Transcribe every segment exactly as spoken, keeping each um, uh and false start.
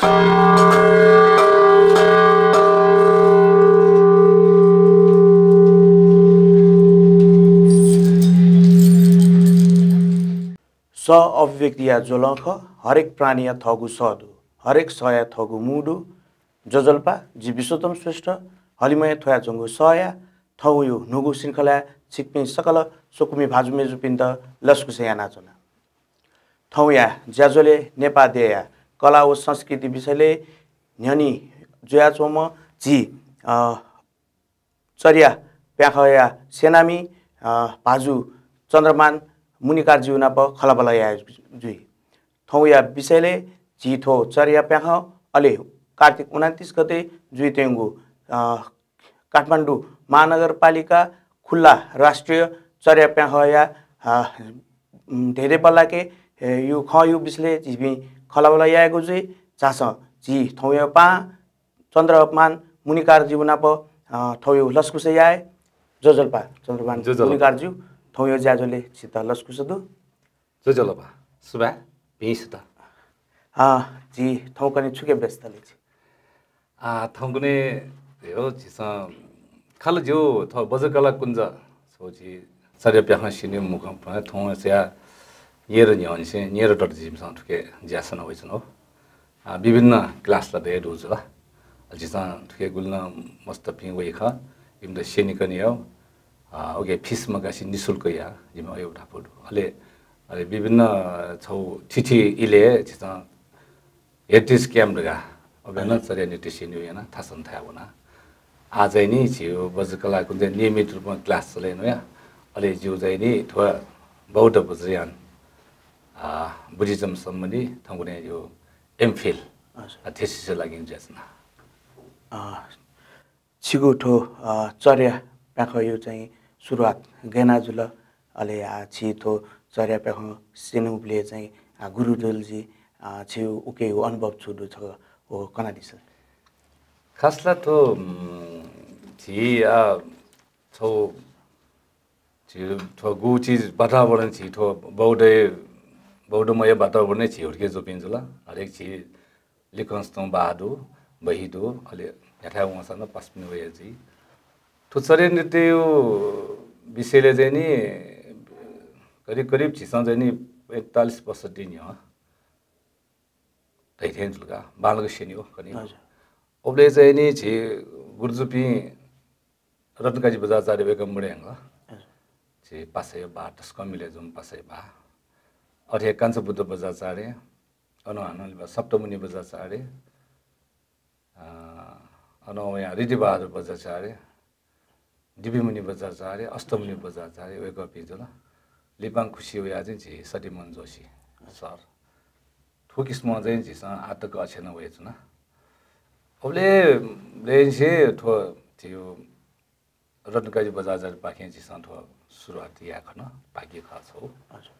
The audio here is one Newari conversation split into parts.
सः अभिव्यक्तिया ज्वलं खः। हरेक प्राणीया थःगु सः दु, हरेक सःया थःगु मू दु। ज्वजलपा, जि विश्वोत्तम श्रेष्ठ, हलिमय् थ्वयाच्वंगु सःया थौंया न्हूगु श्रृंखलाय् छिकपिं सकल स्वकुमि भाजु मय्जुपिन्त लसकुस यानाच्वना। थौंया ज्याझ्वलय् नेपाः देय्‌या कला व संस्कृति विषयलय् न्ह्यःने जुयाच्वंम्ह झी, अ, चर्या प्याखंया सेनामी, अ, भाजु चन्द्रमान मुनिकारज्यू नाप खँल्हाबल्हा याये जुइ। थौंया विषयलय् झी थ्व चर्या प्याखं अले कार्तिक उनन्तिस गते जुइत्यंगु, अ, काठमाडौं महानगरपालिका खुल्ला राष्ट्रिय चर्या प्याखंया, अ, उम्, धेंधेंबल्लाके, ए, यु खँया विषयलय् झीपिं खँल्हाबल्हा यायेगु जुइ। झासँ झी थौंया पाहां चन्द्रमान मुनिकारज्यू नाप, अ, थौंया लसकुस याये। ज्वजलपा चन्द्रमान ज्वजलपा। मुनिकारज्यू, थौंया ज्याझ्वलय् छित लसकुस दु। ज्वजलपा, सुभाय्, भिं सुथ। अ, झी थौंकन्हय् छुके व्यस्त ले झी? आ, थौंकन्हय् हे झीसं खलः ज्यू थ्व बज्रकला कुञ्ज छगू झी चर्या प्याखं स्यनीगु मुखं थौं स्वयाः न्येर न्ह्यःनिसें न्येर तक झीसं थुके ज्यासना वइच्वना। आ, विभिन्न class ला दये दु जुल। झीसं थुके गुलि नं मस्तपिं वइ खः, इमित स्यनीकने याउ। आ, उके fees मगासे निशुल्क या, जिमिगु अय् धापू दु। अले, अले विभिन्न छगू थीथी इलय् झीसं heritage camp धकाः अबलय् नं हजुर। चर्या नृत्य स्यनीगु यानाः थासं थाय् वना। आः चाहिँ नि झीगु बज्रकला कुञ्जय् नियमित रूपमा class चले याना। अले जिगु चाहिँ नि थ्व बौद्ध वज्रयान, आ, Buddhism सम्बन्धी थौंकन्हय् जिगु M.Phil, हजुर। आ, thesis-या लागि ज्यासना। अ, छिगु थ्व, अ, चर्या प्याखंया चाहिँ सुरुवात गय् याना जुल? अले आः छि थ्व चर्या प्याखं स्यनीगुबलय् चाहिँ, अ, गुरु जुल जि, अ, छिगु उकेगु अनुभव छु दु छकः व कनादिसँ। खास ला थ्व, उम्, झी, अ, छगू झी थ्व गु चिज वातावरण झी थ्व बौद्ध, बौद्धमय वातावरणय् झी हुर्के जूपिं जुल। हरेक झी लिखंस्तुं बाः दु, बही दु, अले न्ह्याथाय् वंसां नं पासापिं वया जुइ। थ्व चर्या नृत्यया विषयलय् चाहिँ नि करिब करिब झीसं चाहिँ नि पैंतालिस वर्ष ति न्ह्यः धइथें जुल का, बांलाक स्यनीगु खनी। हजुर। उबलय् चाहिँ नि झी गुरुजुपिं रत्नकाजी बज्राचार्य वय्कः मदय्कल। हजुर। झी पासाया बाः, तसकं मिले जुम्ह पासाया बाः। अथे हे काञ्चबुद्ध बज्राचार्य, अन हानं लिपा सप्तमुनि बज्राचार्य, अ, अन वयां ऋद्धिबहादुर बज्राचार्य, दिव्यमुनि बज्राचार्य, अष्टमुनि बज्राचार्य वय्कःपिं जुल। लिपां खुसि वयाः चाहिँ झी सत्यमोहन जोशी सर। थ्व किसिमं चाहिँ झीसं आः तक अछेनं वयाच्वना। अबलय्, अबलय् निसें थ्व झीगु रत्नकाजी बज्राचार्यपाखें झीसं थ्व सुरुवात याये खन, भाग्य खः छगू। हजुर।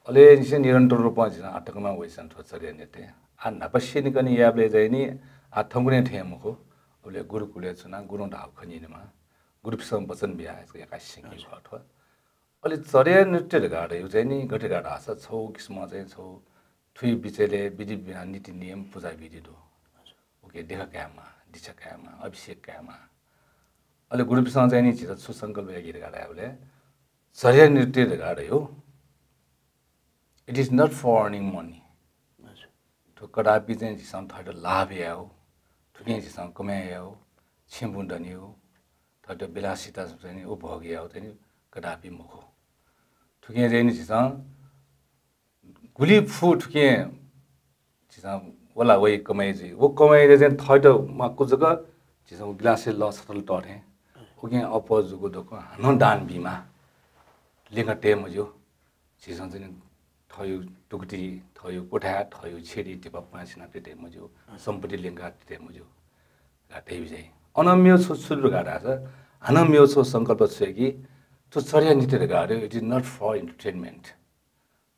अले निसें निरन्तर रूपं झीसं आः तक नं वइच्वना थ्व चर्या नृत्य। आः न्हापा स्यनीकने यायेबलय् चाहिँ नि आः थौंकन्हय् थें मखु। अबलय् गुरुकुलय् च्वनाः गुरुं धाःगु खँ न्यनेमाः। गुरुपिसं वचन बियाः याकाः स्यंकीगु खः थ्व। अले चर्या नृत्य धकाः धइगु चाहिँ नि गथे धकाः धाःसा छगू किसिमं चाहिँ छगू थुइ बिचय् विधि विधान, नीति नियम, पुजा विधि दु। उके देखा कायेमाः, दीक्षा कायेमाः, अभिषेक कायेमाः। अले गुरुपिसं चाहिँ नि झीत छु संकल्प याकी धकाः धायेबलय् चर्या नृत्य धकाः धइगु, it is not for earning money। हजुर। थ्व कदापि चाहिँ झीसं थःत लाभ यायेगु, थुकिं झीसं कमाय् यायेगु, छेँबुँ दनेगु, थःत विलासिता चाहिँ नि उपभोग यायेगु चाहिँ नि कदापि मखु। थुकिं चाहिँ नि झीसं गुलि फु थुकिं झीसं वला वइ कमाइ जुइ। व कमाइले चाहिँ थःत माक्व जक झीसं व गिलासय् लः छतल तः थें उकिं अप्वः जूगु दक्व हानं दान बीमाः। लिंक तये मज्यू। झीसं चाहिँ नि थःगु तुकति, थःगु क्वथाय्, थःगु छेँय् धिबा प्वाँय् सिनातये मज्यू। सम्पत्ति लिंक तये मज्यू धकाः धयाबी चाहिँ। अन मेगु छु, छु दु धकाः धाःसा, हानं मेगु छु संकल्प छु याकी, थ्व चर्या नृत्य धकाः धइगु, it is not for entertainment।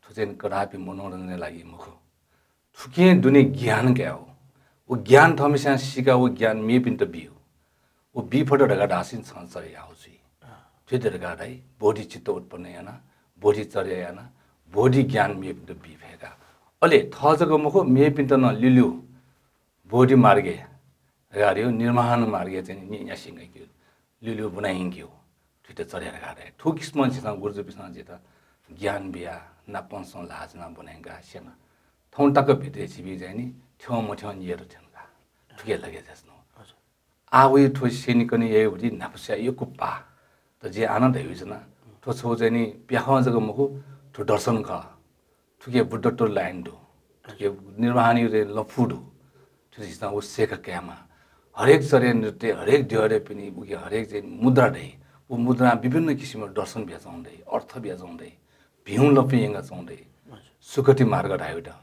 थ्व चाहिँ कदापि मनोरञ्जनया लागि मखु। थुकिं दुने ज्ञान कायेगु। व ज्ञान थःम्हेस्यां सीकाः व ज्ञान मेपिन्त बीगु। व बी फत धकाः धाःसा नि छं चर्या याःगु जुइ। थुइत धकाः धाइ, बोधिचित्त उत्पन्न याना, बोधिचर्या याना, बोधि ज्ञान मेपिन्त बी फय्का। अले थः जक मखु, मेपिन्त नं ल्यूल्यू बोधि मार्गय् धकाः धइगु, निर्वाण मार्गय् चाहिँ नि न्यासिंकागु, ल्यूल्यू ब्वनायंकेगु, थुइत चर्या धकाः धाइ। थ्व किसिमं झीसं गुरुजुपिसं झीत ज्ञान बियाः नापंसं ल्हाः ज्वनाः ब्वनायंकाः स्यना। थौं तक भिंतुना झीपिं चाहिँ नि थ्यंमथ्यं नियत थ्यंका। थुके लगे जसनो। हजुर। आः वइ थ्व स्यनेकने याइगु न्हापाया यक्व पाः। त जिं हानं धयाच्वना, थ्व छगू चाहिँ नि प्याखं जक मखु, थ्व दर्शन खः। थुके बुद्धत्व लाइन दु, थुके निर्वाणया चाहिँ लँपु दु। थुके झीसं व सय्का कायेमाः। हरेक चर्या नृत्य, हरेक द्यःद्यःपिनि उके हरेक चाहिँ मुद्रा दइ। व मुद्रां विभिन्न किसिमया दर्शन बियाच्वंगु दइ, अर्थ बियाच्वंगु दइ। भिं लँपुइ यंकाच्वंगु दइ। हजुर। सुगति मार्ग धाइगु त,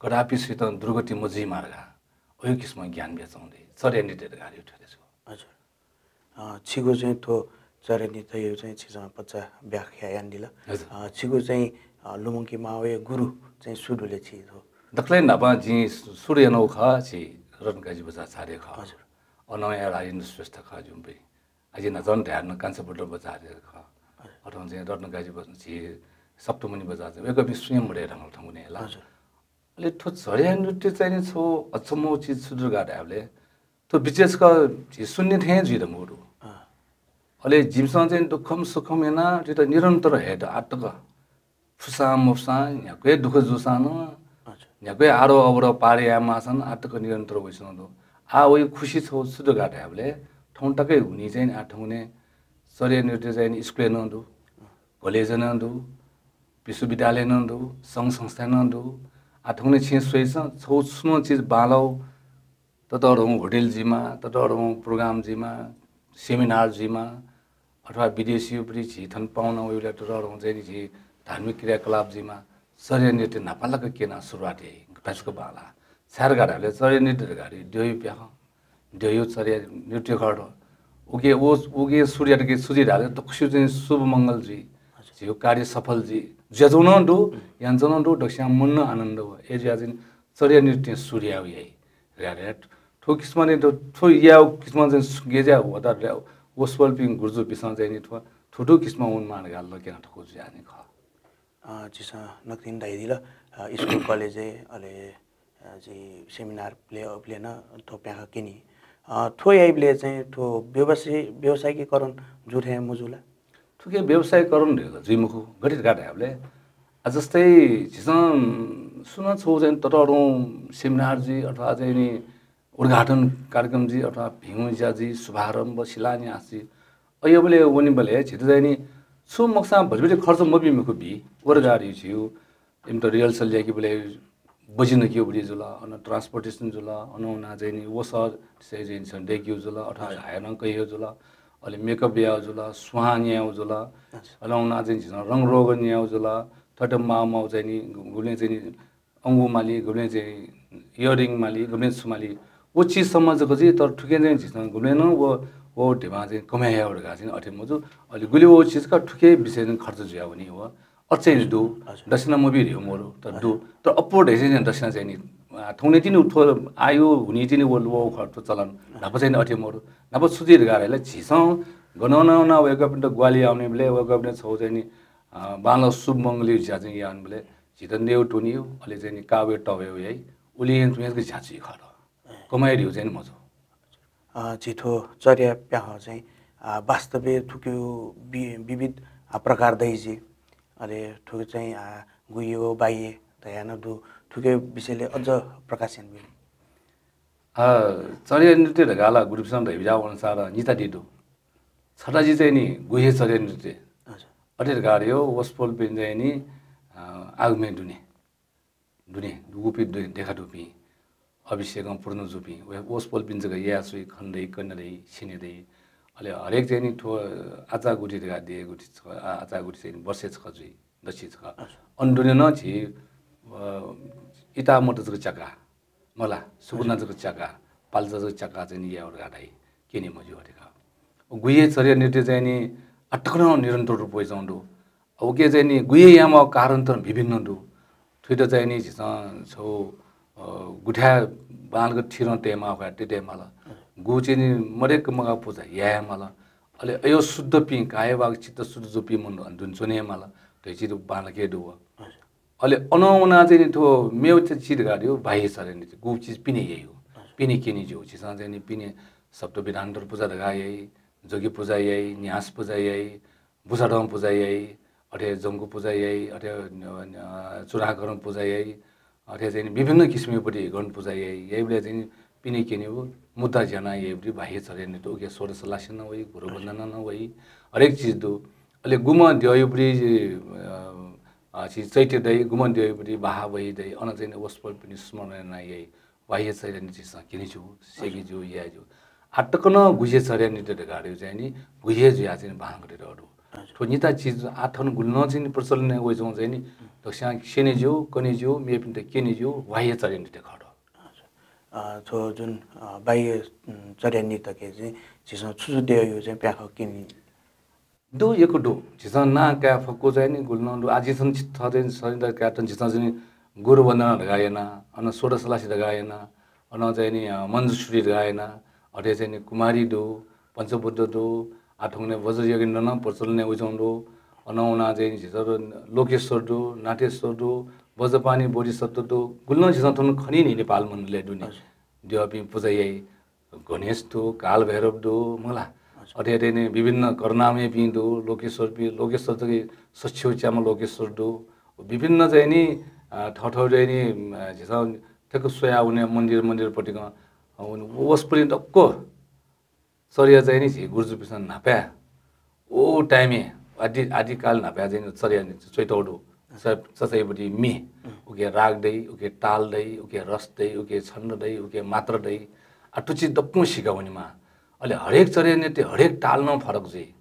कदापि सुयातं दुर्गति मजुइमाः धकाः अय् किसिमं ज्ञान बियाच्वंगु दइ। चर्या नृत्य धकाः धाइगु थ्व दइ। हजुर। अ, छिगु चाहिँ थ्व चर्या नृत्यया चाहिँ छिसं भचा व्याख्या यानादिल। हजुर। अ, छिगु चाहिँ, अ, लुमंके माःगु गुरु चाहिँ सु दु ले छि थ्व? दकलय् न्हापां जिं सु-, सुरु यानागु खः झी रत्नकाजी बज्राचार्य खः। हजुर। अनंया राजेन्द्र श्रेष्ठ खः ज्यूपिं। अझ न्हाचः धायेधुन कान्छाबुद्ध बज्राचार्य खः। हजुर। अथवा चाहिँ रत्नकाजी बज्रा-, झी सप्तमुनि बज्राचार्य, वय्कःपिं सुं हे मदये धकाः थौंकन्हय् ला। हजुर। अले थ्व चर्या नृत्य चाहिँ नि छगू अचम्मगु चिज छु दु धकाः धायेबलय् थ्व विशेष कर झी शून्य थें जुइ धुंकूगु दु। अँ। अले जिमिसं चाहिँ दुःखम सुखम यानाः थुइत निरन्तर हयेत आतक फुसां मफुसां न्ह्याक्व हे दुःख जूसां नं, अच्छा। न्ह्याक्व हे आरोह अवरोह पार याये माःसां नं आतक निरन्तर वइच्वनागु दु। आः वइ खुसी छगू छु दु धकाः धायेबलय् थौं तकया हुनिं चाहिँ आः थौंकन्हय् चर्या नृत्य चाहिँ नि स्कुलय् नं दु, कलेजय् नं दु, विश्वविद्यालयय् नं दु, संघ संस्थाय् नं दु। आः थौंकन्हय् छिं स्वइसँ, छगू छुं नं चिज बांलाःगु ततःधंगु होटल जुइमा, ततःधंगु program जुइमा, seminar जुइमा, अथवा विदेशीपिं झी थन पाहुना वइबलय् ततःधंगु चाहिँ नि झी धार्मिक क्रियाकलाप जुइमा, चर्या नृत्य न्हापालाक क्यनाः सुरुवात याइ, गपाय्सक बांलाः। छाय् धकाः धाःबलय् चर्या नृत्य धकाः धाइ द्यःया प्याखं, द्यःया चर्या नृत्य खः। उके, व, उके सुरु यात कि छु जुइ धाःबलय् दक्वसिबय् चाहिँ शुभ मंगल जुइ, हजुर। झीगु कार्य सफल जुइ, जुयाच्वंगु नं दु, यानाच्वंगु नं दु, दक्वसियां मन नं आनन्द वः। अय् जुयाः चाहिँ चर्या नृत्य सुरु यायेगु याइ। धकाः धाइ। थ्व किसिमं चाहिँ थ्व, थ्व याःगु किसिमं चाहिँ सु-, गय् जुयाः वःगु धाःसा वसपोलपिं गुरुजुपिसं चाहिँ नि थ्व, थुथु किसिमं वनेमाः धकाः लँ क्यना थकूगु जुयाः नि खः। अ, झीसं नकतिनि धयादिल, अ, स्कुल कलेजय्, अले, अ, झी seminar प्ले अबलय् नं थ्व प्याखं क्यनी। अ, थ्व याइबलय् चाहिँ थ्व व्यवसाय-, व्यावसायिकीकरण जू थें मजू ला? थुके व्यावसायीकरण धयागु जुइ मखु। गथे धकाः धायेबलय्, आ, जस्तै झीसं सुं नं छगू चाहिँ ततःधंगु seminar जुइ अथवा चाहिँ नि उद्घाटन कार्यक्रम जुइ अथवा भिंगु ज्या जुइ, शुभारम्भ, शिलान्यास जुइ। अय्‌बलय् वनेबलय् झीत चाहिँ नि छुं मखुसां भतिभति खर्च मबी मखु बी, व धकाः धइगु झीगु इमित rehearsal याकेबलय् बजि नकेगु भति जुल, अन transportation जुल, अन वनाः चाहिँ नि वसः चाहिँ नि झीसं दय्केगु जुल, अथवा हायरं कयागु जुल, अले makeup यायेगु जुल, स्वां न्यायेगु जुल, अच्छा। अन वनाः चाहिँ झीसं रंग रोगन न्यायेगु जुल, थथे माःगु माःगु चाहिँ नि गुबलें चाहिँ नि अंगू माली, गुबलें चाहिँ earring माली, गुबलें छु माली, व चिजसम्म जक जुइ, तर थुके चाहिँ झीसं गुबलें नं व, व धिबां चाहिँ कमाय् यायेगु धकाः चाहिँ अथे मजू। अले गुलि व चिज का थुके विषय चाहिँ खर्च जुया वनी व। अझ चाहिँ नि दु, हजुर। दक्षिणा मबी धइगु मरु, तर दु। हजुर। तर अप्वः धइगु चाहिँ दक्षिणा चाहिँ नि, आ, थौंकन्हय् तिनि थ्व आः हुनिं तिनि व, व खर्च चलन। हजुर। न्हापा चाहिँ नि अथे मरु। न्हापा छु जुइ धकाः धाःबलय् झीसं गनं नं वय्कःपिन्त ग्वाहालि याः वनेबलय्, वय्कःपिन्त छगू चाहिँ नि, अ, बांलाःगु शुभ मंगलया ज्या चाहिँ याः वनेबलय् झीत नेउ त्वनेगु, अले चाहिँ नि काःबया तःबया याइ, उलिं तुं जक ज्या जुइ खः। कमाय् धइगु चाहिँ नि मजू। अ, झी थ्व चर्या प्याखं चाहिँ, अ, वास्तवय् थुकिया वि-, विविध, अ, प्रकार दइ जुइ। अले थुके चाहिँ, अ, गुह्य व बाह्य धयाः नं दु, थुके विषयलय् अझ प्रकाश यानाबिउ। अ, चर्या नृत्य धकाः ला गुरुपिसं धयाबिज्याःगु अनुसार निता दि दु। छता जि चाहिँ नि गुह्य चर्या नृत्य। हजुर। अथे धकाः धइगु वसपोलपिं चाहिँ नि, अ, आगमय् दुने। दुने, दुगुपिं दु-, देखा दुपिं, अभिषेकं पूर्ण जूपिं, व-, वसपोलपिं जक याये स्वइ, खने दइ, कने दइ, स्यने दइ। अले हरेक चाहिँ नि थ्व आचाः गुथि धकाः देगुथि छकः, आ-, आचाः गुथि चाहिँ नि वर्षय् छकः जुइ, दछि छकः। अच्छा। अन दुने नं झी, अ, इतामत जक च्याकाः, मला, सुकुना जक च्याकाः, पाल्चा जक च्याकाः चाहिँ नि यायेगु धकाः धाइ, क्यने मज्यू अथे खः। गुह्य चर्या नृत्य चाहिँ नि आतक नं निरन्तर रूपं वइच्वंगु दु। उके चाहिँ नि गुह्य यायेमाःगु कारण त विभिन्न दु। थुइत चाहिँ नि झीसं छगू, अ, गुथाय् बांलाक थिरं तयेमाःगु खः, तये, तयेमाल। गु चाहिँ नि मदय्क मगाः पुजा यायेमाल। अले अय् शुद्धपिं, काय वाक् चित्त शुद्ध जूपिं मनूत अन दुने च्वनेमाल। धइगु चिज बांलाक हे दु व। हजुर। अले अनं वनाः चाहिँ नि थ्व मेगु चिज धकाः धइगु बाह्य चर्या नृत्य, गु चिज पिने याइगु। हजुर। पिने क्यने ज्यू। झीसं चाहिँ नि पिने सप्तविधान्तर पुजा धकाः याइ, जोगी पुजा याइ, न्यास पुजा याइ, बुसाडं पुजा याइ, अथे जंगु पुजा याइ, अथे, अ, अ, चूडाकरण पुजा याइ, अथे चाहिँ नि विभिन्न किसिमयापट्टि गण पुजा याइ, याइबलय् चाहिँ नि पिने क्यनेगु मुद्दा ज्याना याइपट्टि बाह्य चर्या नृत्य, उके षोडश लास्यं नं वइ, गुरु वन्दना नं वइ, हरेक चिज दु। अले गुम्ह द्यःयापट्टि, अ, अ, छि चैत्य दइ, गुम्ह द्यःयापट्टि बाहा वइ दइ, अन चाहिँ नि वसपोलपिनि स्मरण याना याइ, बाह्य चर्या नृत्य झीसं क्यने ज्यू, स्यने ज्यू, याये ज्यू। आः तक नं गुह्य चर्या नृत्य धकाः चाहिँ नि गुह्य जुयाः चाहिँ नि बांलाक तःगु दु। हजुर। थ्व निता चिज आः थन गुलिं नं चाहिँ नि प्रचलन वइच्वंगु चाहिँ नि दक्वस्यां स्यने ज्यू, कने ज्यू, मेपिन्त क्यने ज्यू, बाह्य चर्या नृत्य खः दु। हजुर। अ, थ्व जुन, अ, बाह्य, उम्, चर्या नृत्यके चाहिँ झीसं छु छु द्यःया चाहिँ प्याखं क्यने दु, यक्व दु। झीसं नां काये फक्व चाहिँ नि गुलिं नं दु। आः झीसं छि-, थः चाहिँ नि सनिता कायेत झीसं चाहिँ नि गुरु वन्दना धकाः याना, अन षोडश लास्यं धकाः याना, अन चाहिँ नि, अ, मञ्जुश्री धकाः याना, अथे चाहिँ नि कुमारी दु, पञ्चबुद्ध दु, आः थौंकन्हय् वज्रयज्ञ नं प्रचलन वइच्वंगु दु। अन वना चाहिँ नि झीसं लोकेश्वर दु, नाटेश्वर दु, वज्रपाणि बोधिसत्व दु। गुलिं नं झीसं थन खनी नि नेपाल मण्डलय् दु नि। हजुर। द्यःपिं पुजा याइ। गणेश दु, कालभैरव दु, मला। अच्छा। अथे अथे नि विभिन्न करनामय्‌पिं दु, लोकेश्वरपिं, लोकेश्वर जक सच्छि च्याम्ह लोकेश्वर दु। विभिन्न चाहिँ नि, अ, थःथः चाहिँ नि, अ, झीसं ठ्याक्क स्वया वने मन्दिर, मन्दिरपट्टिकं, अ, वसपोलपिं दक्व चर्या चाहिँ नि झी गुरुजुपिन्सं न्हापाय् व time-य् आदि, आदिकाल न्हापाय् चाहिँ नि चर्या नि च्वइतःगु दु। च-, चचाइपट्टि म्ये, उके राग दइ, उके ताल दइ, उके रस दइ, उके छन्द दइ, उके मात्रा दइ। आ, थ्व चिज दक्वं सीका वनेमाः। अले हरेक चर्या नृत्य, हरेक ताल नं फरक जुइ,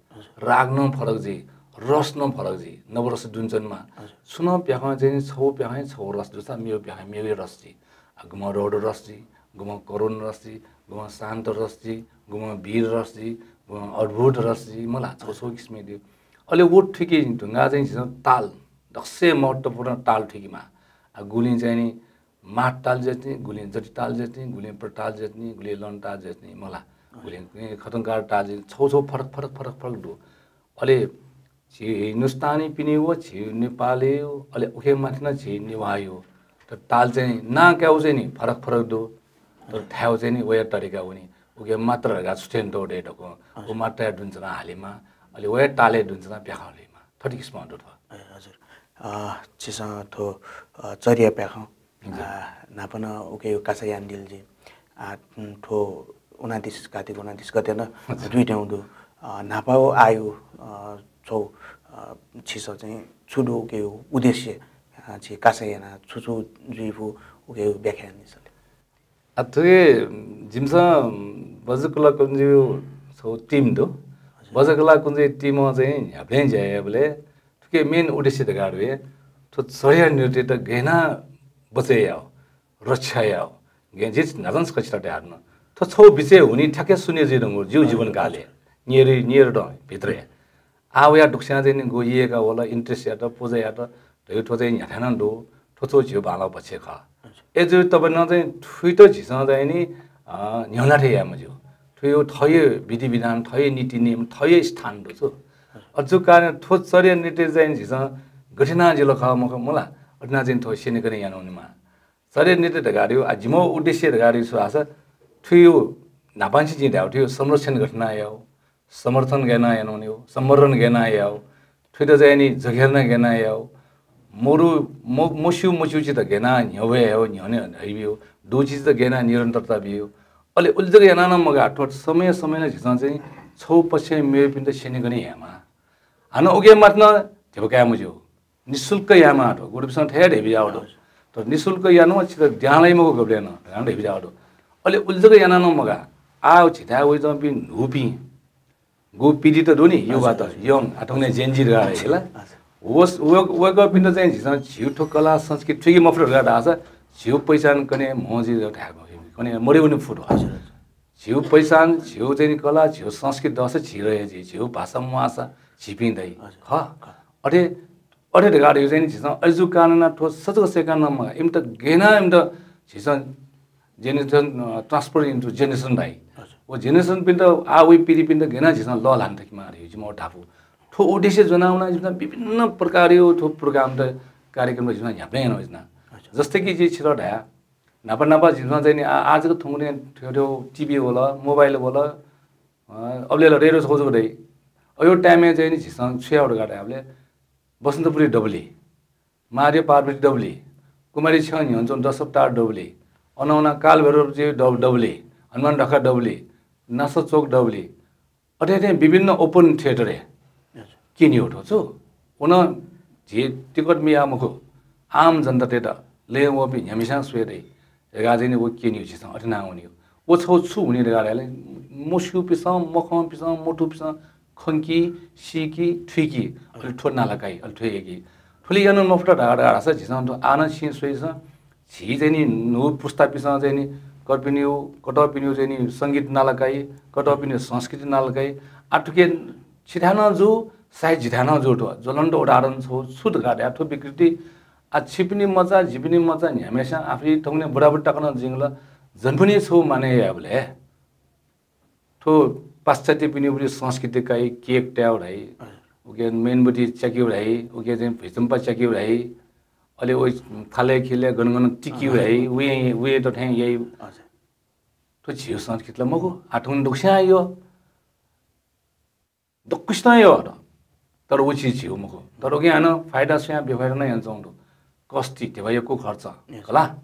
राग नं फरक जुइ, रस नं फरक जुइ, नवरस दुने च्वनेमाः। हजुर। छुं नं प्याखं चाहिँ नि छगू प्याखं छगू रस दुसा, मेगु प्याखं मेगु रस जुइ। आ, गुम्हं रौद्र रस जुइ, गुम्हं करुण रस जुइ, गुम्हं शान्त रस जुइ, गुम्हं वीर रस जुइ, गुम्हं अद्भुत रस जुइ, मला, छगू छगू किसिमं दु। अले व थुकी धुंगा चाहिँ झीसं ताल, दक्वसिबें महत्त्वपूर्ण ताल थुकी माः। आ, गुलिं चाहिँ नि मात ताल जुइ नि, गुलिं जति ताल जुइ नि, गुलिं प्रताल जुइ नि, गुलिं लन ताल जुइ नि, मला। गुलिं खतंकार ताल जुइ नि, छगू छगू फरक, फरक, फरक, फरक दु। अले झी हिन्दुस्तानीपिनि व झी नेपाली, अले उखे माथि नं झी नेवाःया। तर ताल चाहिँ नां कायेगु चाहिँ नि फरक फरक दु। तर थायेगु चाहिँ नि वया तरिका वनी। उके मात्रा धकाः छु थें दौ दे दक्वं। हजुर। व मात्राया दुने च्वना हालेमाः, अले वया तालया दुने च्वना प्याखं हलेमाः। थथे किसिमं दु थ्व। ए, हजुर। अ, छिसं थ्व, अ, चर्या प्याखं हजुर। आ, न्हापा नं उके कासा यानादिल जि। आ, उम्, थ्व उनान्तिस, कार्तिक उनान्तिस गते नं हजुर। जुइत्यंगु दु। आ, न्हापा व आःया, आ, छगू, आ, छिसं चाहिँ छु दु उके उद्देश्य, आ, छि कासा याना छु छु जुइफु उके व्याख्या यानादिसँ ले। आ, थुके जिमिसं वज्रकला कुञ्जया छगू team दु। हजुर। वज्रकला कुञ्जया team-ं चाहिँ न्ह्याबलें ज्या यायेबलय् थुके main उद्देश्य धकाः धुए, थ्व चर्या नृत्ययात गय् याना बचय् यायेगु, रक्षा यायेगु, गय् याना, जिं न्हाचः छकः छितः धयागु दु। थ्व छगू बिचय् हुनिं थ्याक्क शून्य जुइधुंकल, जिगु हजुर, जीवनकालय्। हजुर। न्येरी, न्येरी दँ भित्रय्। आः वया दक्वस्यां चाहिँ नि गु यय्‌का वल, interest यात, पुजा यात, धइगु थ्व चाहिँ न्ह्याथाय् नं दु, थ्व छगू झीगु बांलाःगु पक्ष खः। हजुर। अय्‌जूगुलिं नं चाहिँ थुइत झीसं चाहिँ नि, अ, न्ह्यःने थें याये मज्यू। थुया थःगु विधिविधान, थःगु नीतिनियम, थःगु स्थान दु छु। हजुर। अय्‌जूगु कारणं थ्व चर्या नृत्य चाहिँ झीसं गथे याना जिल खः मखु मला, अथे याना चाहिँ थ्व स्यनेकने याना वनेमाः। चर्या नृत्य धकाः धइगु, आ, जिमिगु उद्देश्य धकाः धइगु छु धाःसा, थुया न्हापांनिसें जिं धायेगु थुया संरक्षण गथे याना यायेगु, समर्थन गय् याना याना वनेगु, संवर्धन गय् याना यायेगु, थुइत चाहिँ नि जगेर्ना गय् याना यायेगु, मरु, म-, मस्यू मच्यूगु चिजत गय् याना न्ह्यब्वये यायेगु, न्ह्यःने हइबियेगु, दुगु चिजत गय् याना निरन्तरता बियेगु। अले उलि जक यानाः नं मगाः, थ्व समय समयें नं झीसं चाहिँ छगू पक्षं मेपिन्त स्यनेकने यायेमाः। हानं उके माथि नं धिबा काये मज्यू। निशुल्क यायेमाः थ्व, गुरुपिसं थथे धयाबिज्याःगु दु। तर निशुल्क यानाः छितः द्यां लाइ मखु गबलें नं, धकाः धयाबिज्याःगु दु। अले उलि जक यानाः नं मगाः। आः झीथाय् वइच्वंपिं न्हूपिं, गु पीढीत दु नि, युवात, हजुर, हजुर। Young, आः थौंकन्हय् Gen Z धकाः धाइ ला। हजुर। वस-, व-, वय्‌कःपिन्त चाहिँ झीसं झीगु थ्व कला संस्कृति थुइके मफुत धकाः धाःसा, झीगु पहिचान कने म्हं जुइ धकाः धाये मफु, कने मदये वने फु थ्व। हजुर, हजुर। झीगु पहिचान, झीगु चाहिँ नि कला, झीगु संस्कृति दःसा झी रहे जुइ, झीगु भाषा म्वाःसा झीपिं दइ। हजुर। खः। खः। अथे, अथे धकाः धइगु चाहिँ नि झीसं अय्‌जूगु कारणं थ्व सचक सय्‌काः नं मगाः। इमित गय् याना इमित झीसं generation, अ, transfer into generation धाइ। हजुर। व generation-पिन्त, आः वइ पीढीपिन्त गय् याना झीसं लःल्हाने थकेमाः धइगु जिमिगु धापू। थ्व उद्देश्य ज्वनाः वनाः झीसं विभिन्न प्रकारया थ्व program-त, कार्यक्रम-त झीसं न्ह्याबलें याना वइच्वना। हजुर। जस्तै कि जिं छितः धया, न्हापा न्हापा झीसं चाहिँ नि आ-, आजको थुंगुने थ्व थ्व टिभी वल, मोबाइल वल, अ, अबले ला रेडियो छगू जक दइ। अयो टाइमय् चाहिँ नि झीसं छु याउ धकाः धायेबलय् बसन्तपुरी दबुली, महादेव पार्वती दबुली, कुमारी छ्यं न्ह्यःने च्वंगु दश अवतार दबुली, अन वना कालभैरवजी दब-, दबुली, हनुमान ढाका दबुली, नासा चोक दबुली, अथे थें विभिन्न ओपन थिएटरय् हजुर। क्यनीगु थ्व छु। उन झी टिकट मियाः मखु, आम जनतातय्त लँय् वःपिं न्ह्याम्हस्यां स्वये दइ धकाः चाहिँ नि व क्यनीगु झीसं अथे याना वनीगु। व छगू छु हुने धकाः धायेबलय् मस्यूपिसं, मखंपिसं, मथूपिसं खंकी, सीकी, थुइकी, अले थ्व नाला काइ, अले थ्व याकी। थुलि याना मफुत धकाः धाःसा झीसं थ्व आः नं छिं स्वइसँ, झी चाहिँ नि न्हू पुस्तापिसं चाहिँ नि कर्पिनिगु, कतःपिनिगु चाहिँ नि संगीत नाला काइ, कतःपिनिगु संस्कृति नाला काइ। आः थुके छिथाय् नं जू, सायद जिथाय् नं जू थ्व। ज्वलन्त उदाहरण छगू छु धकाः धाये थ्व विकृति। आः छिपिनि मचा, जिपिनि मचा न्ह्याम्हस्यां आफै थौंकन्हय् बुराबुरी तक नं जिंगल, जन्मनि छगू माने यायेबलय् थ्व पाश्चात्यपिनिगु संस्कृति काइ, केक तयाउ धाइ, हजुर। उके मेणबत्ती च्याकिउ धाइ, उके चाहिँ भुइँचम्पा च्याकिउ धाइ, अले व थालय् खिलय् गन गन तिकिउ हजुर। धाइ, उहे, उहे त थें याइ। हजुर। थ्व झीगु संस्कृति ला मखु, आः थौंकन्हय् दक्वस्यां यः। दक्वसितं यः। तर व चिज झीगु मखु। तर उके हानं फाइदा स्वयां बेफाइदा नं यानाच्वंगु दु। कस्ति, ध्यबा यक्व खर्च। Yes। खला?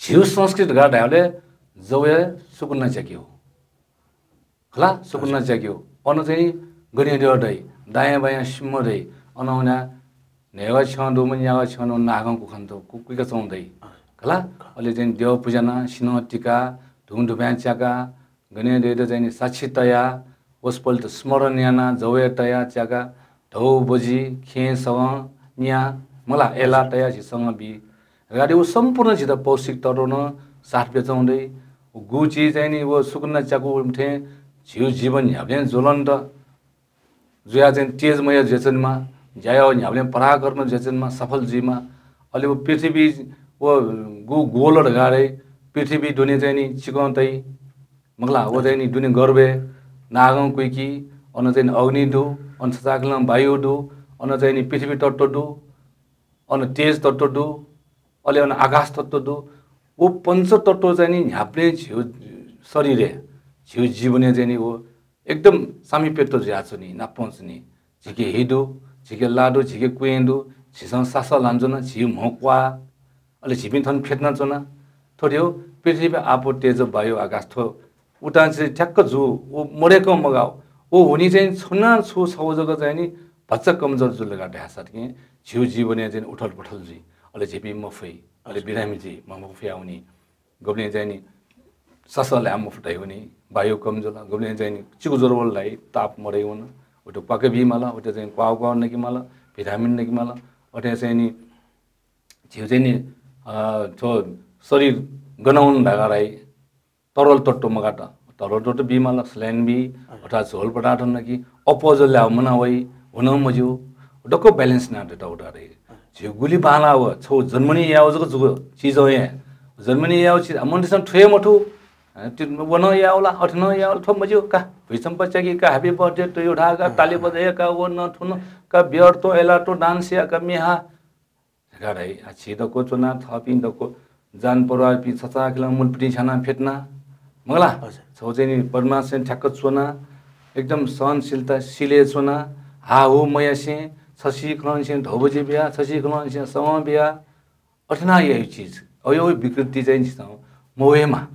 झीगु संस्कृति धकाः धायेबलय् जवय् सुकुन्ना च्याकिउ। खला? सुकुन्ना हजुर। च्याकिउ। अन चाहिँ गनेद्यः दइ, दायाँ बायाँ सिंह दइ, अन वना न्हय्‌वा छ्यं दुम्ह, न्यावा छ्यं दुम्ह नागं कुखन दु, कु-, कुइकाच्वंगु दइ। हजुर। खला? अले चाहिँ द्यः पुज्याना, सिन्हः तिका, धुंधुपाँय् च्याका, गनेद्यःयात चाहिँ नि साक्षी तया, वसपोलयात स्मरण याना, जवय् तया च्याका, धौ बजि, खेँ सगं न्या, मला, एला तया झी सगं बी। गाडे व सम्पूर्ण झीत पौष्टिक तत्त्वं साथ बियाच्वंगु दइ। व गु चिज चाहिँ नि व सुकुन्ना च्याकु थें झीगु जीवन न्ह्याबलें ज्वलन्त जुयाः चाहिँ तेजमय जुयाच्वनेमा, ज्या याःगु न्ह्याबलें पराक्रम जुयाच्वनेमा, सफल जुइमा। अले व पृथ्वी व गु गोल धकाः धाइ, पृथ्वी दुने चाहिँ नि चिकं तइ। मखु ला, व चाहिँ नि दुने गर्भय् नागं कुइकी, अन चाहिँ नि अग्नि दु, अन छचाःखेलं वायु दु, अन चाहिँ नि पृथ्वी तत्त्व दु, अन तेज तत्त्व दु, अले अन आकाश तत्त्व दु। व पञ्च तत्त्व चाहिँ नि न्ह्याबलें झीगु शरीरय्, झीगु जीवनय् चाहिँ नि व एकदम सामिप्यत्व जुयाच्वनी, नापं च्वनी। झीके हि दु, झीके ला दु, झीके क्वँय् दु, झीसं सासः ल्हानाच्वना, झीगु म्ह क्वाः, अले झीपिं थन फ्यतुनाच्वना। थ्व धइगु पृथ्वी, आपः, तेज, वायु, आकाश थ्व उतां चाहिँ ठ्याक्क जू, व मदय्कं मगाः। व हुनिं चाहिँ छुं नं छु छगू जक चाहिँ नि भचा कमजोर जुल धकाः धायेसा थें झीगु जीवनय् चाहिँ नि उथलपुथल जुइ, अले झीपिं मफइ, अले बिरामी जुइ, म्ह मफया वनी। गबलें चाहिँ नि सासः ल्हाये मफु धाइ वनी, वायु कम जुल, गबलें चाहिँ नि चिकु ज्वर वल धाइ, ताप मदइ वन, वयात क्वाका बीमाल, वयात चाहिँ क्वाः क्वाः नकेमाल, भिटामिन नकेमाल। अथे चाहिँ नि झीगु चाहिँ नि, अ, थ्व शरीर गन वन धकाः धाइ, तरल तत्त्व मगात, तरल तत्त्व बीमाल, सलाइन बी, अथवा झोल पदार्थ नकी, अपच ल्याः मना वइ, व नं मज्यू, दक्व ब्यालेन्स याना दयेत उता दइ। झीगु गुलि बांलाः व छगू जन्मनि यायेगु जक जूगु चिजं हे, जन्मनि यायेगु चिज, आ, मनूतय्सं थ्व हे मथू, अ, ति-, व नं यायेगु ला, अथे नं यायेगु ला, थ्व मज्यू का, भुइँचम्पा च्याकी का, happy birthday to you धाः का, ताली बजय् का, व नं थ्व नं का, बियर त्वँ, एला त्वँ, डान्स या का, म्ये हा, धकाः धाइ। आ, झी दक्व च्वना, थःपिं दक्व जानपरिवारपिं छचाःखेलं मुलपितिं छ्यानाः फ्यतुना। मखु ला? हजुर। छगू चाहिँ नि पद्मासनय् ठ्याक्क च्वना, एकदम सहनशीलता सिलय् च्वना, हाःहुः मयासें, छसिखलंनिसें धौ बजि बिया, छसिखलंनिसें सवं बिया, अथे याना याइगु चिज। अयो विकृति चाहिँ झीसं मवयेमा।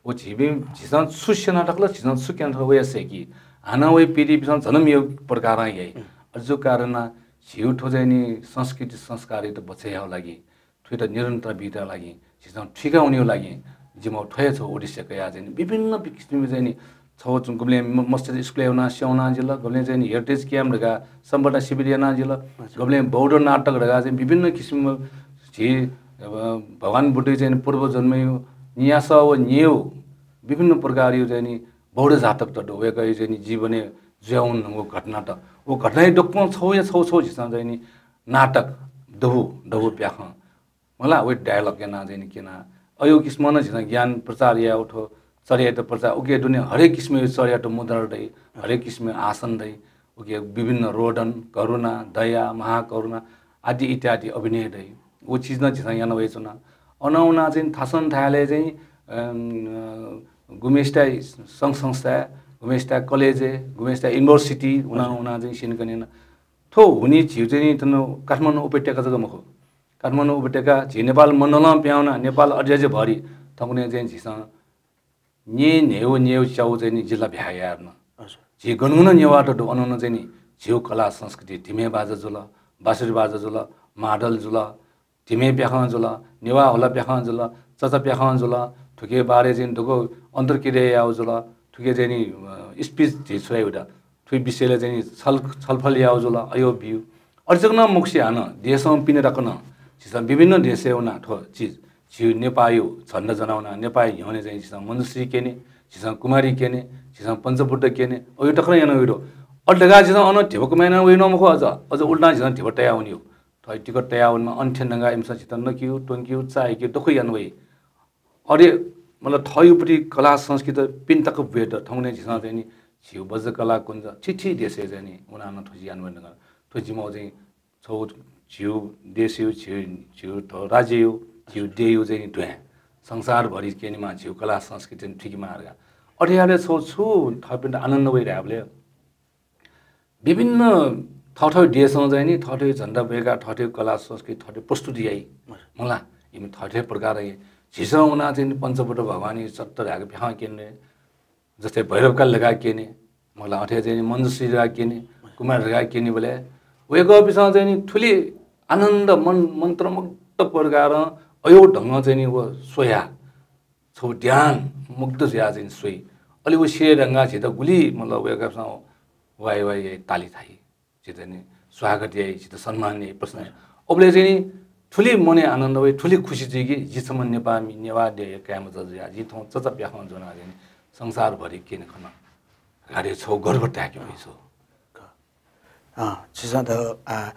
व झीपिं, झीसं छु स्यना थकल, झीसं छु क्यना थकल, वया सय्की। हानं वइ पीढीपिन्सं झन मेगु प्रकारं याइ। अजू कारणं झीगु थ्व चाहिँ नि संस्कृति संस्कारयात बचय् यायेगु लागि, थुइत निरन्तर बीत लागि, झीसं थुइका वनेगु लागि जिमि थ्व हे छगू उद्देश्य कयाः चाहिँ नि विभिन्न किसिमया चाहिँ नि छगू चाहिँ गुबलें म-, मस्जिद स्कुलय् वनाः स्यं वनाः जिल, गुबलें चाहिँ नि heritage camp धकाः सम्पदा शिविर यानाः जिल, अच्छा। गुबलें बौद्ध नाटक धकाः चाहिँ विभिन्न किसिम झी, अ, भगवान बुद्धया चाहिँ नि पूर्वजन्मया न्यासः व न्येगु विभिन्न प्रकारया चाहिँ नि बौद्ध जातकत दु, वय्कःया चाहिँ नि जीवनय् जुयावंगु घटनात। व घटनाया दक्वं छगू या छगू छगू झीसं चाहिँ नि नाटक दबू, दबू प्याखं। मला, वइ dialogue यानाः चाहिँ नि क्यना। अयो किसिमं नं झीसं ज्ञान प्रचार यायेगु थ्व चर्यायात प्रचार, उके दुने हरेक किसिमया चर्यायात मुद्रा दइ, हरेक किसिमया आसन दइ, उके विभिन्न रोदन, करुणा, दया, महाकरुणा आदि इत्यादि अभिनय दइ। व चिज नं झीसं याना वयाच्वना। अन उना चाहिँ थासन थाय्‌लय् चाहिँ गुमेस्ता संघ संस्था, गुमेस्ता कलेज, गुमेस्ता युनिभर्सिटी उना उना चाहिँ सिनकने। थ्व हुनि झिउ चाहिँ नि थन काठमाडौं उपत्यका जक मखु, काठमाडौं उपत्यका झी नेपाल मण्डलं प्याउना नेपाल अड्याजे भरि थौंकने चाहिँ झीसं न्ये न्हेउ न्हेउ च्याउ चाहिँ नि जिल्ला भ्याग यायेधुन। झी गनगुन नेवाःत दु अनन चाहिँ नि झिउ कला संस्कृति धिमे बाजा जुल, बाँसुरी बाजा जुल, मादल जुल, धिमे प्याखं जुल, नेवाः हुला प्याखं जुल, चचा प्याखं जुल, थुके बारे चाहिँ दक्व अन्तर्क्रिया याउ जुल, थुके चाहिँ नि speech झी छुरायु दा थुइ विषयले चाहिँ नि छल छलफल याउ जुल, अयो बिउ। अझ जक नं मखुसे हानं देशं पिने तक नं झीसं विभिन्न देशय् वना थ्व चिज झिउ नेपायु झन्डा जनावना नेपायु ह्यौने चाहिँ झीसं मञ्जुश्री केने, झीसं कुमारी केने, झीसं पञ्चबुद्ध केने, अयो तक नं याना वइदो। अड्डगा झीसं अन धिबा कुमायना वइनो मखु अझ, अझ उल्टा झीसं धिबा तया वनियो। थ्व टिकट तया वनमा अन थ्यन धंगा इमिसं झीत नकिउ, त्वंकिउ, चाय्‌किउ, दक्व याना वइ। अरे, मतलब थयुपट्टि कला संस्कृति पिन तक बुयेत थौंने झीसं चाहिँ नि झिउ बज्र कला कुञ्ज थीथी देशय् चाहिँ नि उनानं थुजि याना वने धंगा थ्व जिमो चाहिँ छौ झिउ देशयु, झिउ, झिउ थ्व राज्ययु, झिउ देयु चाहिँ नि ध्वं संसारभरि केनेमा झिउ कला संस्कृति थुइकेमा धंगा। अथे याबले छौ छु थपिन्त आनन्द वइ धायेबले विभिन्न थःथःयु देशं चाहिँ नि थःथःयु झन्डा बुयेका थःथःयु कला संस्कृति थःथःयु प्रस्तुति याइ। मला, इमि थःथःयु प्रकार याइ। झीसं उना चाहिँ नि पञ्चबुद्ध भगवानयु चत्त धायेक प्याखं केने, जस्तै भैरव काली धकाः केने, मला अथे चाहिँ नि मञ्जुश्री धकाः केने, कुमारी धकाः केने बले वय्‌कःपिसं चाहिँ नि थुलि आनन्द मन मन्त्रमुग्ध प्रकारं अयो ढंगं चाहिँ नि व स्वया छौ ध्यान मुग्ध जुया चाहिँ नि स्वइ। अले व सिरे धंगा झीत गुलि मतलब वय्‌कःपिसं वाइ वाइ याइ, ताली थाइ, झीत नि स्वागत याइ, झीत सम्मान याइ, प्रश्न याइ। अबले चाहिँ नि थुलि मनय् आनन्द वइ, थुलि खुसी जुइ कि जि छम्ह नेपाःमि, नेवाः देय् काय्‌मचा जुया, जि थौं चचा प्याखं ज्वना चाहिँ नि संसारभरि केने खन। गाडे छौ गर्व ताय्‌के वइ छौ। अँ, झीसं त, आ,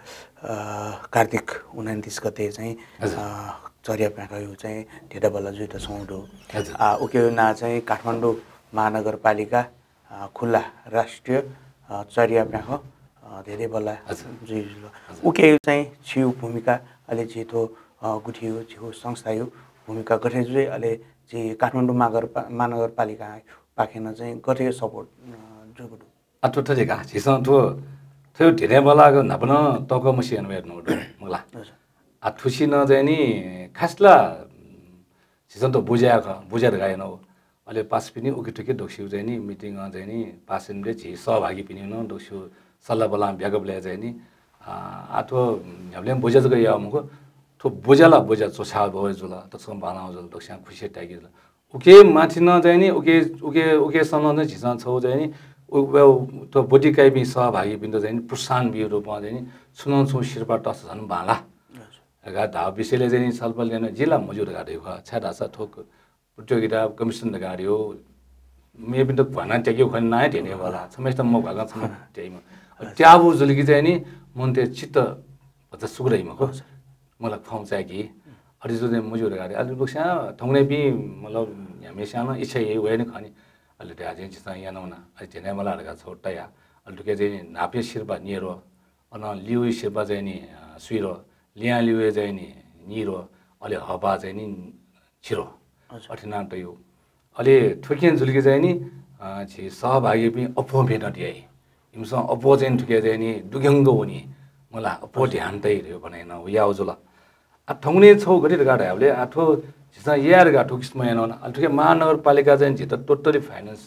अ, कार्तिक उनन्तिस गते चाहिँ, हजुर। अ, चर्या प्याखंयु चाहिँ धेदा बल्ला जुइत छौं दु। हजुर। आ, उके ना चाहिँ काठमाडौं महानगरपालिका, अ, खुल्ला राष्ट्रिय, अ, चर्या प्याखं, अ, धेदा बल्ला हजुर। जुइ जुल। हजुर। उके चाहिँ छिउ भूमिका अले झी थ्व, अ, गुथियु, झिउ संस्थायु भूमिका गथे जुइ अले झी काठमाडौं महागरपा-, महानगरपालिका पाखें नं चाहिँ गथे support, अ, जुगु दु? आ, थ्व थथे का, झीसं थ्व, थ्व धेदा बल्लाक न्हापा नं तःक मसियान वये धुन दु, मला। हजुर। आ, थुसि नं चाहिँ नि खास ला, झीसं त बुझ्या खः, बुझ्या धकाः याना। अले पासापिनि उखे थुखे दक्वसिउ चाहिँ नि meeting चाहिँ नि पासापिनि झी सहभागीपिनि नं दक्वसिउ सल्लाह बल्लां ब्यागबलय् चाहिँ नि, आ, आ, थ्व न्ह्याबलें बुझ्या जक याः मखु, थ्व बुझ्या ला बुझ्या च्वछाः बहय जुल, दक्वसिं बांलाः जुल, दक्वसिं खुसी ताय्‌के जुल। उके माथि नं चाहिँ नि, उके, उके, उके सनं चाहिँ झीसं छौ चाहिँ नि, उ, उ, थ्व ब्वति काइपिं सहभागीपिन्त चाहिँ नि प्रोत्साहन बिउ रूपं चाहिँ नि, छुं नं छुं सिरपाः तःसा झन बांलाः। हजुर। धकाः धाउ विषयले चाहिँ नि छलफल याना, जि ला मज्यू धकाः धयागु खः। छाय्‌धाःसा थ्व क-, प्रतियोगिता, competition धकाः धयागु, मेपिन्त घ्वाना त्याकेगु खँ नां हे धेने वाला। छम्हेसित मघ्वाकं छम्हेसित त्याइम्ह। हजुर। त्याःबु जुल कि चाहिँ नि, मनय् चित्त भचा सुख दइ मखु। हजुर। मला खँ चाय्‌की। अथे जुल चाहिँ मज्यू धकाः धयाः, अले दक्वसिं थौंकन्हय्‌पिं मतलब न्ह्याम्हेसिनं इच्छा याइ वये नि खः नि। अले धयाः चाहिँ झीसं याना वना। अले धेने मला धकाः छौ तया। अले थुके चाहिँ नि न्हापाया सिरपाः न्येरु। अन लिउया सिरपाः चाहिँ नि, अ, स्वीरु। लियां लिउया चाहिँ नि नीरु। अले हःपाः चाहिँ नि छिरु। अच्छा। अथे याना तयु। अले थुकिं जुल कि चाहिँ नि, अ, झी सहभागीपिं अप्वः मेहनत याइ। इमिसं अप्वः चाहिँ थुके चाहिँ नि दुग्यंक वनी। मला अप्वः अच्छा। ध्यान तइ धयो भने न याउ जुल। आ, थौंकन्हय् छौ गथे धकाः धायेबले, आ, थ्व झीसं याये धकाः थ्व किसिमं याना वना। आ, थुके महानगरपालिका चाहिँ झीत totally finance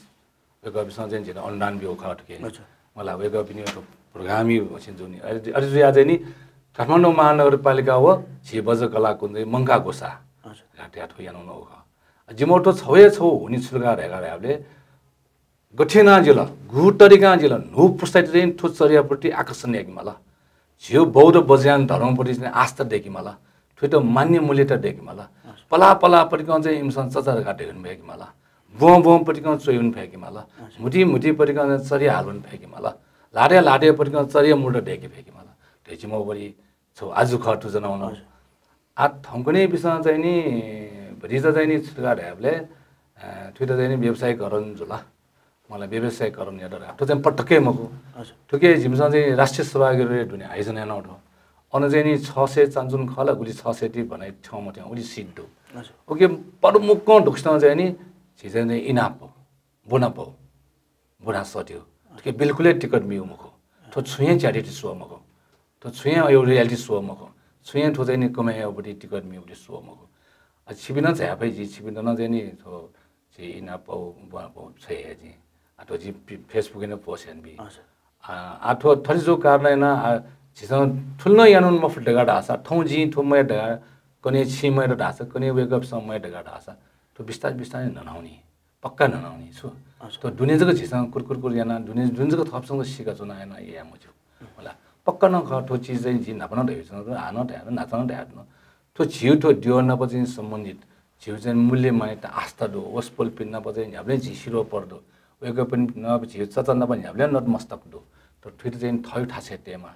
वय्‌कःपिसं चाहिँ झीत अनुदान ब्यूगु खः थुके। अच्छा। मला वय्‌कःपिनि program यु असिन जुनि। अरे, अरे जुया चाहिँ नि काठमाडौं महानगरपालिका व झी बज्रकला कुञ्जय् मंकाः ग्वसाः। अच्छा। धयाः थ्व याना वनागु खः। जिमो थ्व छौ हे छौ हुनि छु धकाः धयाबले गथे याना जिल, गु तरिकां जिल, न्हू पुस्तायात चाहिँ थ्व चर्याप्रति आकर्षण याके माल। झीगु बौद्ध वज्रयान धर्मप्रति चाहिँ आस्था दयेके माल। थुइत मान्य मूल्यत दयेके माल। अच्छा। पलाः पलाः पतिकं चाहिँ इमिसं चचा धकाः धयागु फयेके माल। ब्वं ब्वं पतिकं च्वयेगु फयेके माल। अच्छा। म्हुतु म्हुतु पतिकं चाहिँ चर्या हालेगु फयेके माल। ल्हातय् ल्हातय् पतिकं चर्या मूर्त दयेके फयेके माल। धयाः जिमो वरि छौ आजु खः थ्व ज्वना वनागु। हजुर। आ, थौंकन्हय्‌पिसं चाहिँ नि, भतिचा चाहिँ नि छु धकाः धायेबले, अ, थुइत चाहिँ नि व्यावसायीकरण जुल। मला व्यावसायीकरण यात धकाः। थ्व चाहिँ पटक्कै मखु। हजुर। थुके जिमिसं चाहिँ राष्ट्रिय सभागिरी दुने आयोजना यानागु थ्व। अन चाहिँ नि छ सय चानचुन खः ला, गुलि छ सय ति भनाइ थ्यं मथ्यं, उलि seat दु। हजुर। OK, परमुक्कं दक्वसितं चाहिँ नि, झी चाहिँ नि इनाप, ब्वनापौ, ब्वना सत्यो। थुके बिल्कुलै टिकट मिउ मखु। थ्व छुं हे charity show मखु। थ्व छुं हे अयो reality show मखु। छुं हे थ्व चाहिँ नि कमाइ याउपट्टि टिकट मिउपट्टि show मखु। अ, छिपिं नं झाया फइ, जि छिपिन्त नं चाहिँ नि थ्व झी इनापौ, ब्वनापौ छ्वये हे जि। आ, थ्व जि पि-, Facebook-य् नं post यानाबी। हजुर। आ, आ, थ्व थथे जू कारणं याना, आ, झीसं थुलि नं यानावने मफुत धकाः धाःसा, थौं जिं थ्व मयात धकाः, कन्हय् छिं मयात धाःसा, कन्हय् वय्कःपिंसं मयात धकाः धाःसा, थ्व बिस्तार बिस्तार न्हनावनी। पक्का न्हनावनी छु। हजुर। थ्व दुने जक झीसं कुरकुर कुर याना, दुने, दुने जक थःपिंसं सीका च्वना याना याये मज्यू। मला, पक्का नं खः, थ्व चिज चाहिँ जिं न्हापा नं धयाच्वना, हानं धया, न्हाचः नं धयाच्वना। थ्व झीउ थ्व द्यः नाप चाहिँ सम्बन्धित, झीउ चाहिँ मूल्य मान्यता आस्था दु, वसपोलपिं नाप चाहिँ न्ह्याबलें झी सिरोपर दु, वय्कःपिं नाप झीउ चाचा नाप न्ह्याबलें नतमस्तक दु। तर थुइत चाहिँ थःउ थासय् तयेमाः,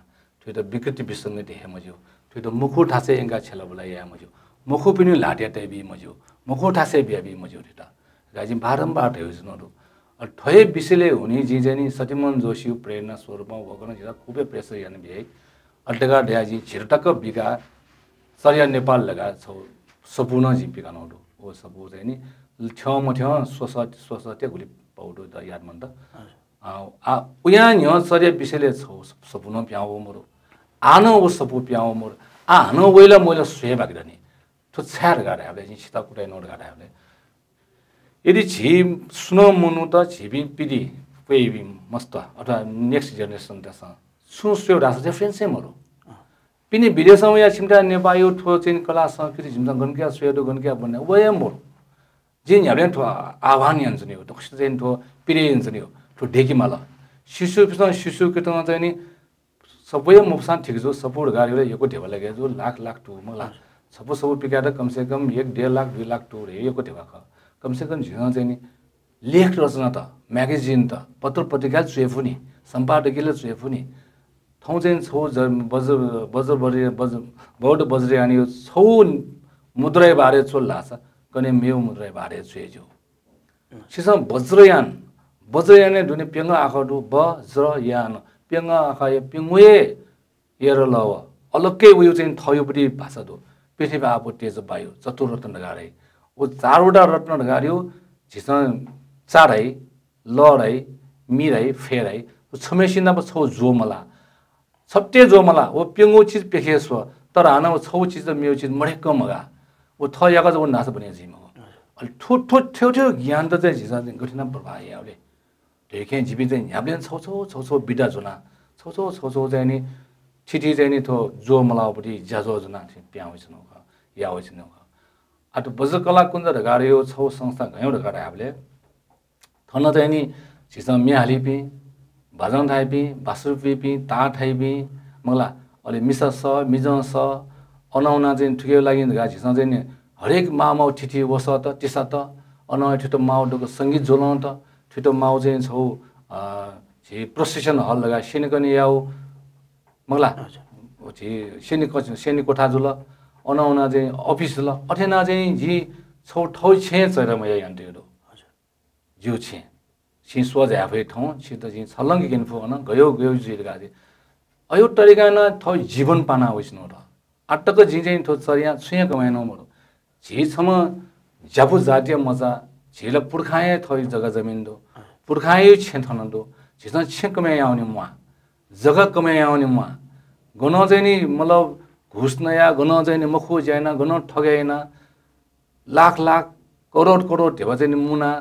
थुइत विकृति विसंगति हये मज्यू, थुइत मखु थासय् यंकाः छ्यलाबुला याये मज्यू, मखुपिनिउ ल्हातय् तयाबी मज्यू, मखु थासय् बियाबी मज्यू थुइत। गाजिं बारम्बार धयाच्वना दु। अ, थ्व हे विषयलय् हुनिं जिं चाहिँ नि सत्यमोहन जोशीउ प्रेरणा स्वरूपं वय्कलं झीत खुबै pressure यानाबियाइ। अथे धकाः धयाः जिं झिरु तक बिकाः चर्या नेपाल धकाः छौ सफू नं जिं पिकानु दु। व सफू चाहिँ नि थ्यं मथ्यं स्वसः, स्वसः ते गुलि पौ दु द याद मन्त। हजुर। अ, आ, उयां न्ह्यः चर्या विषयलय् छौ सफू नं पिहां वः मरु। आ नं व सफू पिहां वः मरु। आ हानं वइला मोइला स्वये बाकी दनि। थ्व छाय् धकाः धायेबलय्, जिं छितः कुतः यानागु धकाः धायेबलय्, यदि झी सुनं मनूत झीपिं पिदि क्वय्‌पिं मस्त अथवा next generation-तय्‌सं छुं स्वयेगु धाःसा reference हे मरु। पिने विदेशं वयाः छिमिथाय् नेपाःयु थ्व चाहिँ कला संस्कृति झिमिसं गन कयाः स्वये दु, गन कयाः ब्वने दु, व हे मरु। जिं न्ह्याबलें थ्व आह्वान यानाच्वनागु, दक्वसित चाहिँ थ्व पिने यानाच्वनागु, थ्व दय्‌के माल। शिशुपिन्सं, शिशुपिन्सं चाहिँ नि सफू हे मफुसां ठीक जू, सफू धकाः धाःसा यक्व ध्यबा लागे जू, लाख लाख तू मला। हजुर। सफू सफू पिकायेत कम से कम एक डेढ लाख दुई लाख तू धकाः यक्व ध्यबा खः। कम से कम झीसं चाहिँ नि लेख रचनात, magazine-त, पत्र पत्रिकाय् च्वये फु नि, सम्पादकीयलय् च्वये फु नि। थौं चाहिँ छौ ज-, बज्र, बज्र, बज्र, बज्र, बौद्ध वज्रयानयु छौ मुद्राया बारे च्वल धाःसा कन्हय् मेव मुद्राया बारे च्वये ज्यू। छिसं वज्रयान, वज्रयानय् दुने प्यंगू आखः दु, ब, ज्र, यान, प्यंगू आखःया प्यंगू हे यर लः व। अलग्गै वयु चाहिँ थःयुपट्टि भाषा दु। पृथ्वी, आपः, तेज, वायु, चतुरत्न धकाः धाइ। व चारवटा रत्न धकाः धाइगु झीसं चा धाइ, ल धाइ, मि धाइ, फे धाइ। व छम्हसिनं नाप छौ ज्वः मला। छप्ते ज्वः मला, व प्यंगू चिज प्यखे स्व, तर हानं व छौ चिज मेव चिज मदय्‌क मगाः। व थः याकःचा व नाश बने जुइ मखु। अले थ्व, थ्व थ्यौ थ्यौ ज्ञानत चाहिँ झीसं चाहिँ गथे याना प्रवाह यायेगु ले। धइथें जिपिं चाहिँ न्ह्याबलें छौ छौ, छौ छौ विधा ज्वना, छौ छौ, छौ छौ चाहिँ नि, थीथी चाहिँ नि थ्व ज्वः मलाःपट्टि ज्याझ्वः ज्वना थें पिहां वइच्वनागु खः, याः वइच्वनागु खः। आः थ्व बज्रकला कुञ्ज धकाः धाइगु छौ संस्था गय् धकाः धायेबलय् थन चाहिँ नि झीसं म्ये हालीपिं, बाजं थाइपिं, बाँसुरी पुइपिं, ताः थाइपिं, मखु ला, अले मिसा सः, मिजं सः, अन वनाः चाहिँ थुकिया लागि धकाः झीसं चाहिँ नि हरेक माःमाःगु थीथी वसःत, तिसात, अन थुइत माःगु दक्व संगीत ज्वलंत, थुइत माःगु चाहिँ छौ, अ, झी procession hall धकाः स्यनेकने याःगु, मखु ला, अच्छा। झी स्यने कक्ष, स्यने कोठा जुल, अन वनाः चाहिँ office जुल, अथे यानाः चाहिँ झी छौ थौ छेँय् चय्‌धं मयाः यानातयागु दु। अच्छा। जिगु छेँ। छिं स्वः झाये फइ थौं, छित जिं छलंक क्यने फु अन, गय् गय् जुइ धकाः चाहिँ। अय् तरिकां नं थः जीवन पाना वइच्वनागु दु। आः तक जिं चाहिँ थ्व चर्यां छुं हे कमाय् यानागु मदु। झी छम्ह ज्यापु जातिया मचा, झी ला पुर्खां हे थः जग्गा जमिन दु। पुर्खां हे छेँ थन दु। झीसं छेँ कमाय् यानावने म्वाः। जग्गा कमाय् यानावने म्वाः। गनं चाहिँ नि मतलब घुस नयाः, गनं चाहिँ नि मखु ज्या यानाः, गनं ठगय् यानाः, लाख लाख, करोड करोड धेबा चाहिँ नि मुनाः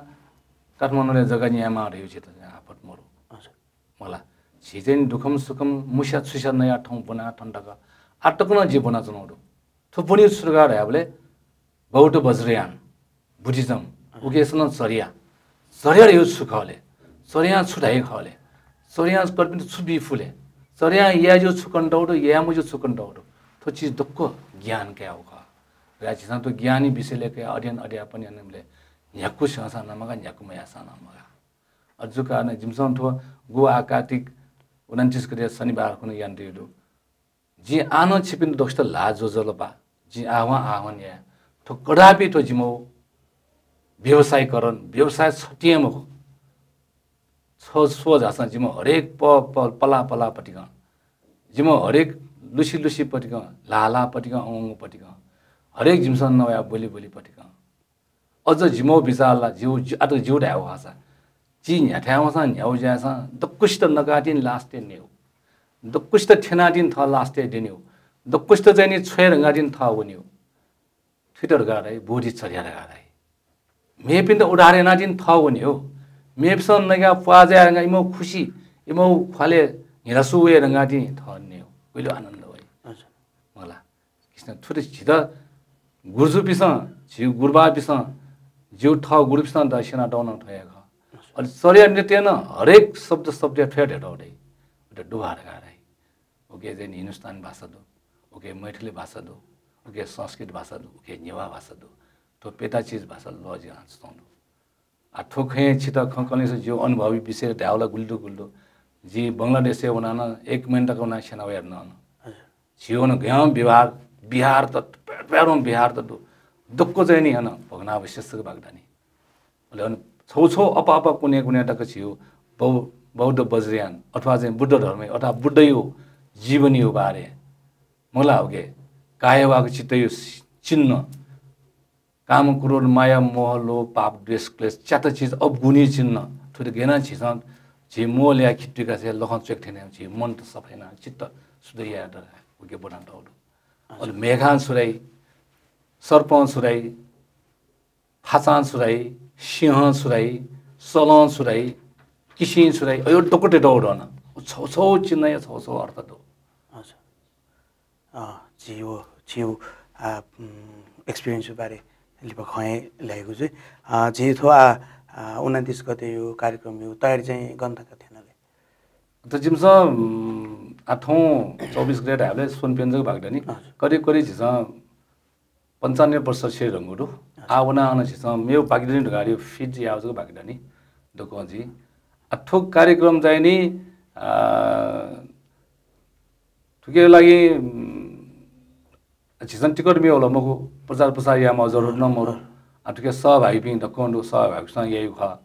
काठमाडौंलय् जग्गा न्यायेमाः धइगु झीत चाहिँ आफत मदु। अच्छा। मखु ला, झी चाहिँ नि दुःखम सुखम मुस्या छुस्या नयाः थौं ब्वना थन तक, आः तक नं जिं ब्वनाच्वनागु दु। थ्व ब्वनीगु छु धकाः धायेबलय् बौद्ध वज्रयान, Buddhism, उकिया नं चर्या। चर्या धइगु छु खः ले? चर्यां छु धाइ खः ले? चर्यां कर्पिन्त छु बी फु ले? चर्यां याये ज्यू छु कनातःगु दु, याये मज्यू छु कनातःगु दु? थ्व चिज दक्व ज्ञान कयागु खः। धकाः झीसं थ्व ज्ञानी विषयलय् कयाः अध्ययन अध्यापन यानाबलय् न्ह्याक्व स्यंसां नं मगाः, न्ह्याक्व मयाःसां नं मगाः। अज्जु कारणं जिमिसं थ्व गु आः कार्तिक उनन्तिस गते शनिबार खुन्हु यानातयागु दु। जिं आः नं छिपिन्त दक्वसित ल्हाः ज्वजलपा। जिं आह्वान, आह्वान याये। थ्व कदापि थ्व जिमिगु व्यवसायीकरण, व्यवसाय छतिं हे मखु। छ स्वः झासँ जिमिगु हरेक प-, प-, पला, पला पतिकं, जिमिगु हरेक लुसि लुसि पतिकं, ल्हाः ल्हाः पतिकं, अंगु अंगु पतिकं, हरेक जिमिसं नवाया ब्वलि ब्वलि पतिकं। अझ जिमो बिचाः ला, जिउ, जि-, आत जिउ धायेगु खःसा, जि न्ह्याथाय् वंसां न्ह्याउ ज्याय्सां दक्वसित नकातिनि last-य् न्यउ। दक्वसित थ्यनातिनि थः last-य् द्यनेउ। दक्वसित चाहिँ नि छ्वये धकातिनि थः वनेउ। थुइत धकाः धाइ, बोधिचर्या धकाः धाइ। मेपिन्त उद्धार यानातिनि थः वनेउ। मेपिसं नका प्वाः जाये धकाः इमो खुसि, इमो ख्वालय् न्हिलासु वये धकातिनि थः न्यउ। उइले आनन्द वइ। हजुर। मला। किसिनं थुत झीत गुरुजुपिसं, झी गुरुबापिसं, जिउ थः गुरुपिसं द स्यनातःगु नं थ्व हे खः। अले चर्या नृत्यय् नं हरेक शब्द शब्दय् थ्व हे धयातःगु दइ। उत डुबा धकाः धाइ। उके चाहिँ हिन्दुस्तानी भाषा दु, उके मैथिली भाषा दु, उके संस्कृत भाषा दु, उके नेवाः भाषा दु। थ्व पेता चिज भाषा लजिं हां च्वं दु। आ, थ्व खँय् छित खँ कनेसं जिउ अनुभवी विषय धायेवला गुलि दु गुलि दु। जि बंगलादेशय् वनाः नं एक महिना तक वनाः स्यना वया नं। हजुर। झीउ नं गय् व्यवहार, विहार त, प्यारं विहार त दु। दक्व चाहिँ नि अन भग्नावशेष बागदानी। अले अन छौ छौ अप्पा अप्पा कुने कुने तक झीउ बौ-, बौद्ध वज्रयान अथवा चाहिँ बुद्ध धर्म अथवा बुद्धयु जीवनयु बारे। मला उके कायवाक चित्तयु चिन्ह, काम, क्रोध, माया, मोह, लोभ, पाप, द्वेष, क्लेश, च्यात चिज, अवगुणी चिन्ह। थुत गेना झीसं झी मोह ल्याः खित्तुइकासे लखं च्वय्क थेने झी मन त सफा याना, चित्त शुद्ध यायेत उके ब्वनातःगु दु। अले मेघां छु धाइ, सर्पं छु धाइ, फाचां छु धाइ, सिंहं छु धाइ, सलं छु धाइ, किसिं छु धाइ, अयो दक्व तःगु दु न। छौ छौ चिन्हया छौ छौ अर्थ दु। हजुर। अ, झीउ, झीउ, आ, उम्, experience बारे लिपा खँ हे ल्याइगु जुइ। अ, झी थ्व आ, आ, उनन्तिस गतेयु कार्यक्रमयु तयारी चाहिँ गन तक थ्यन ले? त जिमिसं, उम्, आ, थौं चौबिस गते धायेबलय् स्वन्हु प्यन्हु जक बाकी दनि। हजुर। करिब करिब झीसं पन्चानब्बे प्रतिशत स्वये धुंकूगु दु। हजुर। आ, वनाः अन झीसं मेउ बाकी दनि धकाः fit यायेगु जक बाकी दनि। दक्वं जि। आ, थ्व कार्यक्रम चाहिँ नि, आ, थुके लागि, उम्, झीसं टिकट मेवल मखु, प्रचार प्रसार यायेमाः जरुरत नं मरु। आ, थुके सहभागीपिं दक्वं दु, सहभागीपिसं याइगु खः,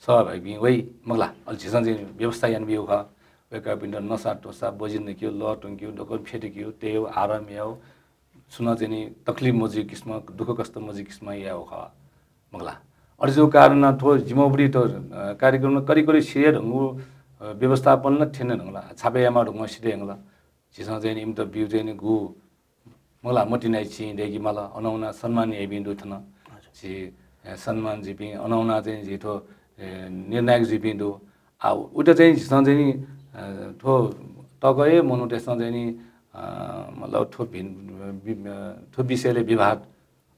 सहभागीपिं वइ मखुला। अले झीसं चाहिँ व्यवस्था यानाबिउ खः। वय्कःपिन्त नसा त्वसा बजि नकिउ, लः त्वंकिउ, दक्व फ्यतुकिउ, तयेउ, आराम याउ, सुनं चाहिँ नि तकलिफ मजुइ किसिम, दुःख कष्ट मजुइ किसिम याउ खः मखुला। अले जु कारण थ्व जिमो बुरी त, अ, कार्यक्रम करिब करिब सिधये धुंकूगु, अ, व्यवस्थापन ला थ्यने धुंकल। छापे यायेमाः धुंकल सिधये धुंकल। झीसं चाहिँ नि इमित बिउ चाहिँ नि गु मखुला, मतिनाया चिं दय्केमाल, अन वनाः सम्मान याइपिं दु थन। हजुर। झी, ए, सम्मान जुइपिं, अन वनाः चाहिँ झी थ्व, ए, निर्णायक जुइपिं दु। आ, उत चाहिँ झीसं चाहिँ नि, अ, थ्व तक हे मनूतय्सं चाहिँ नि, अ, मतलब थ्व भिन-, वि-, अ, थ्व विषयले विवाद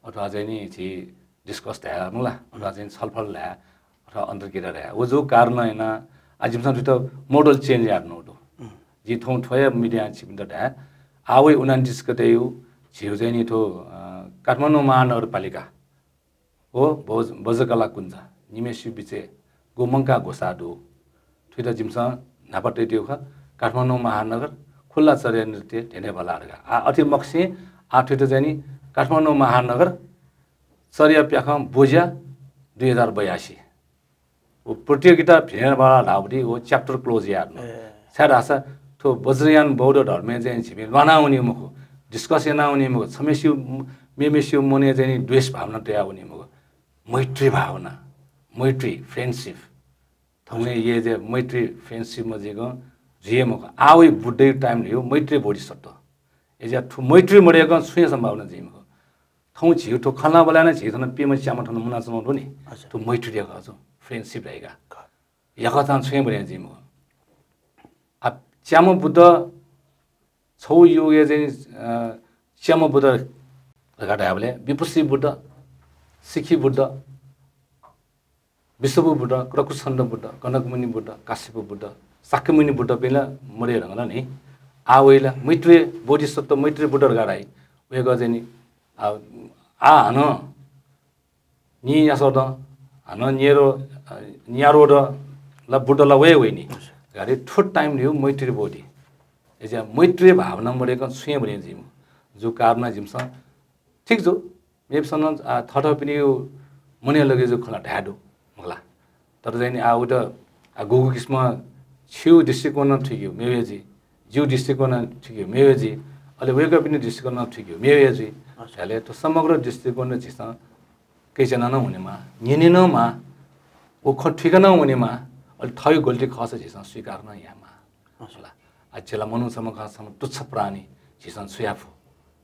अथवा चाहिँ नि झी discuss धाये मखुला, अथवा चाहिँ छलफल धाये, अथवा अन्तर्क्रिया धाये। व जु कारण यानाः आ जिमिसं थुइत model change याये धुंकूगु दु। उम्। जिं थौं थ्व हे media छिपिन्त धाये। आ वइ उनन्तिस गतेयु झीउ चाहिँ नि थ्व, अ, काठमाडौं महानगरपालिका व बज-, बज्रकला कुञ्ज निम्हय्सियु बिचय् गु मंकाः ग्वसाः दु। थुइत जिमिसं न्हापा तयादिउ खः, काठमाडौं महानगर खुल्ला चर्या नृत्य धेने भला धकाः। आ, अथे मखुसें आ थुइत चाहिँ नि काठमाडौं महानगर चर्या प्याखं बोज्या दुई हजार बयासी। व प्रतियोगिता धेने भला धाःबलय् व chapter close याये धुन। ए। छाय्धाःसा थ्व वज्रयान बौद्ध धर्मय् चाहिँ झीपिं ल्वानावनी मखु, discuss यानावनी मखु, छम्हय्सियु, मेम्हय्सियु मनय् चाहिँ नि द्वेष भावना तयावनी मखु। मैत्री भावना, मैत्री, friendship। थौंया ये जे मैत्री friendship मजुइकं जुइ हे मखु। आ वइ बुद्धयु time न्ह्यः मैत्री बोधिसत्व। अय्जुयाः थ्व मैत्री मदयेकं छुं हे सम्भावना जुइ मखु। थौं झीउ थ्व खँल्हाबल्हाय् नं झी थन प्यम्ह च्याम्ह थन मुनाच्वनागु दु नि। अच्छा। थ्व मैत्री खः, थ्व friendship धाइका। खः। याकःचां छुं हे बने जुइ मखु। आ, च्याम्ह बुद्ध छौ युगय् चाहिँ, अ, च्याम्ह बुद्ध धकाः धायेबलय् विपश्यी बुद्ध, शिखी बुद्ध, विश्वपु बुद्ध, क्रकुच्छन्द बुद्ध, कनकमुनि बुद्ध, काश्यप बुद्ध, शाक्यमुनि बुद्धपिं ला मदये धुंकल नि। आ वइ ला मैत्रेय बोधिसत्व, मैत्रेय बुद्ध धकाः धाइ। वय्कः चाहिँ नि, आ, आ हानं नीन्यासः दँ, हानं न्येरो, अ, न्यारो दँ ला बुद्ध ला वये वइ नि। गाडी थ्व time न्ह्यः मैत्री बोधि। अय्जुयाः मैत्री भावना मदयेकं छुं हे बने जुइ मखु। जु कारण जिमिसं, ठीक जु, मेपिसं नं, आ, थःथःपिनिगु मनय् लगे जु खँ ला धाये दु, मखुला। तर चाहिँ नि, आ, उत, आ, गुगु किसिम छिउ दृष्टिकोण नं ठीक यु, मेवे जि, जिउ दृष्टिकोण नं ठीक यु, मेवे जि, अले वय्कःपिनि दृष्टिकोणं थुइके मेगु हे जुइ। हजुर। अले थ्व समग्र दृष्टिकोणं झीसं कैचना नं वनेमाः, न्यने नं माः, व खँ थुइका नं वनेमाः, अले थःगु गल्ती खःसा झीसं स्वीकार नं यायेमाः। हजुर। होला। आ, झी ला मनू छम्ह खः, छम्ह तुच्छ प्राणी, झीसं छु याये फु?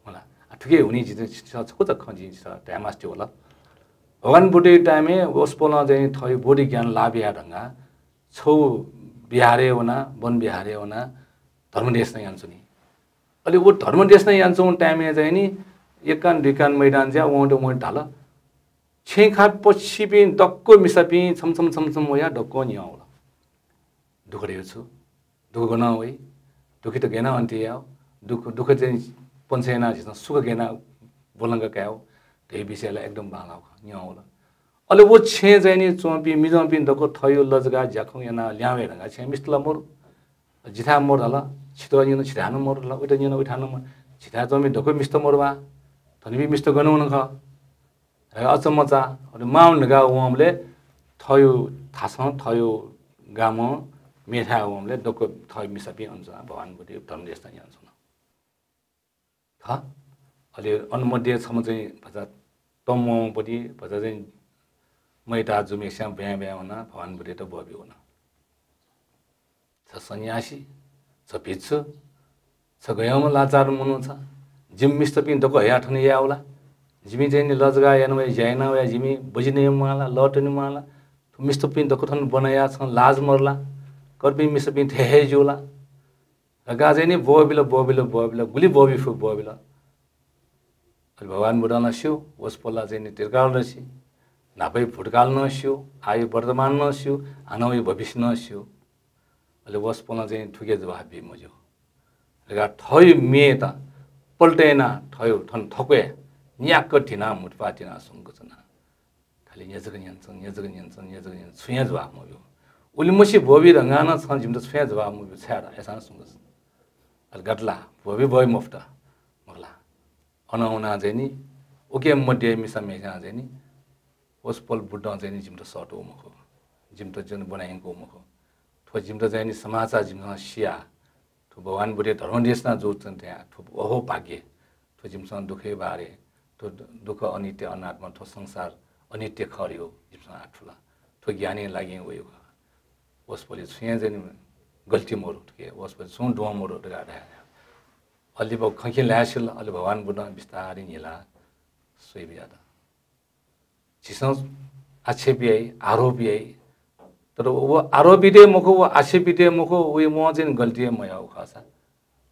होला। आ, थुके हुनिं झीसं छकूचा खँ जिं झीसं धायेमास्ति वल। भगवान बुद्धया time-य् वसपोलं चाहिँ थःगु बोधि ज्ञान लाभ याये धुंकाः छगू विहारय् वनाः, वन विहारय् वनाः धर्मदेशना यानाच्वनी। अले व धर्मदेशना यानाच्वंगु time-य् चाहिँ नि एक कान दुई कान मैदान जुयाः वं त वं धाल। छेँय् ख्वाः पच्चिसपिं दक्व मिसापिं छम्ह छम्ह छम्ह छम्ह वयाः दक्वं न्यं वल। दुःख धइगु छु? दुःख गनं वइ? दुःखयात गय् यानाः अन्त्य यायेगु? दुःख, दुःख चाहिँ पन्छ्यः यानाः झीसं सुख गय् यानाः ब्वलंका कायेगु? धइगु विषयय् ला एकदम बांलाःगु खः, न्यं वल। अले व छेँय् चाहिँ नि च्वंपिं मिजंपिं दक्व थःगु लजगाः ज्याखँ यानाः ल्याहां वये धुंकाः छेँय् मिस्त ला मरु। जिथाय् मरु धाल, छितः न्यन छिथाय् नं मरु धाल, उइत न्यन उइथाय् नं मरु। झीथाय् च्वंपिं दक्व मिस्त मरु बा। थनपिं मिस्त गन वन खः? धकाः अचम्म चाः। अले मां वने धकाः वंबलय् थःगु थासं, थःगु गामं मेथाय् वंबलय् दक्व थःगु मिसापिं अन च्वनाः भगवान बुद्धया धर्मदेशना यानाच्वन। खः। अले अन मध्ये छम्ह चाहिँ भचा तमोपति, भचा चाहिँ मैता जुम्हेस्यां ब्यां ब्यां वनाः भगवान बुद्धयात ब्वःबिउ वन। छ सन्यासी, छ भिक्षु, छ गय्म्ह लाचार मनू छ। जिमि मिस्तपिं दक्व हयाः थन याये वल ला? जिमि चाहिँ नि लजगाः याना वया, ज्या याना वया, जिमि बजि नये म्वाः ला, लः त्वने म्वाः ला? थ्व मिस्तपिं दक्व थन ब्वनाया छं लाज मरु ला? कर्पिं मिस्तपिं थथे हे ज्यू ला? धकाः चाहिँ नि ब्वःबिल, ब्वःबिल, ब्वःबिल, गुलि ब्वःबी फु ब्वःबिल। अले भगवान बुद्धं ला स्यू, वसपोल ला चाहिँ नि त्रिकालदर्शी, न्हापाया भूतकाल नं स्यू, आःया वर्तमान नं स्यू, हानं वया भविष्य नं स्यू। अले वसपोलं चाहिँ थुके जवाफ बी मज्यू। धकाः थःगु म्येत पल्टय् यानाः थःगु थन थक्वय् न्याक्क धिनाः म्हुतुप्वाः तिनाः स्वंक च्वना। खालि न्यजक न्यंचं, न्यजक न्यंचं, न्यजक न्यंचं, छुं हे जवाफ मब्यू। उलिमछि ब्वःबी धुंकाः नं छं जिमित छुं हे जवाफ मब्यू, छाय् धाःसा अय्सां नं स्वंक च्वना। अले गथे ला, ब्वःबी ब्वइ मफुत, मखु ला। अन वनाः चाहिँ नि, उकी मध्ये मिसा मेथां चाहिँ नि, वसपोल बुद्धं चाहिँ नि जिमित सःतू मखु, जिमित जुन ब्वना यंकू मखु। थ्व जिमित चाहिँ नि समाचार जिमिसं सिया, थ्व भगवान बुद्धया धर्मदेशना जूगु चाहिँ थ्व अहो भाग्य। थ्व जिमिसं दुःखया बारे, थ्व दुःख अनित्य अनात्मा, थ्व संसार अनित्य खः धइगु जिमिसं आः थुल। थ्व ज्ञानया लागिं वइगु खः। वसपोलय् छुं हे चाहिँ नि गल्ती मरु, थुके वसपोलय् छुं द्वहं मरु धकाः धाये। अले लिपा खँखिं ल्हाये सिल, अले भगवान बुद्धं बिस्तारं न्हिलाः स्वये बियात। झीसं आक्षेप याइ, आरोप याइ, तर व आरोपित हे मखु, व आक्षेपित हे मखु, व, वं चाहिँ गल्ती हे मयाःगु खःसा,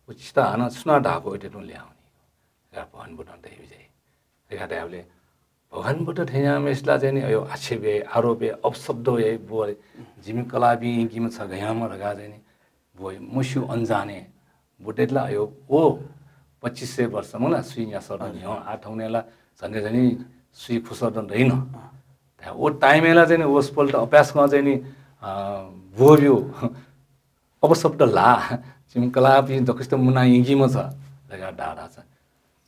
व छितः हानं सुनां धाःगु उइत तुं ल्याहां वनी धकाः भगवान बुद्धं धयाबिज्याइ। धकाः धायेबलय् भगवान बुद्ध थेंज्याःम्हय्सित ला चाहिँ नि अय् आक्षेप याइ, आरोप याइ, अपशब्द याइ, ब्वः याइ, जिमि कलाःपिं यंकीम्ह छ गय्म्ह धकाः चाहिँ नि ब्वः याइ, मस्यू अनजाने। बुद्धयात ला अय् व पच्चिस सय वर्ष मला सुइ न्यासः दँ हजुर। न्ह्यः, आः थौंकन्हय् ला झन्डै झन्डै सुइ खुसः दँ दइ न। अँ। धाये, व time-य् ला चाहिँ नि वसपोलत अभ्यासकं चाहिँ नि, अ, ब्वःब्यू। अपशब्द ल्हाः, जिमि कलाःपिं दक्वसित मुना यंकीम्ह छ धकाः धाः धाःसा,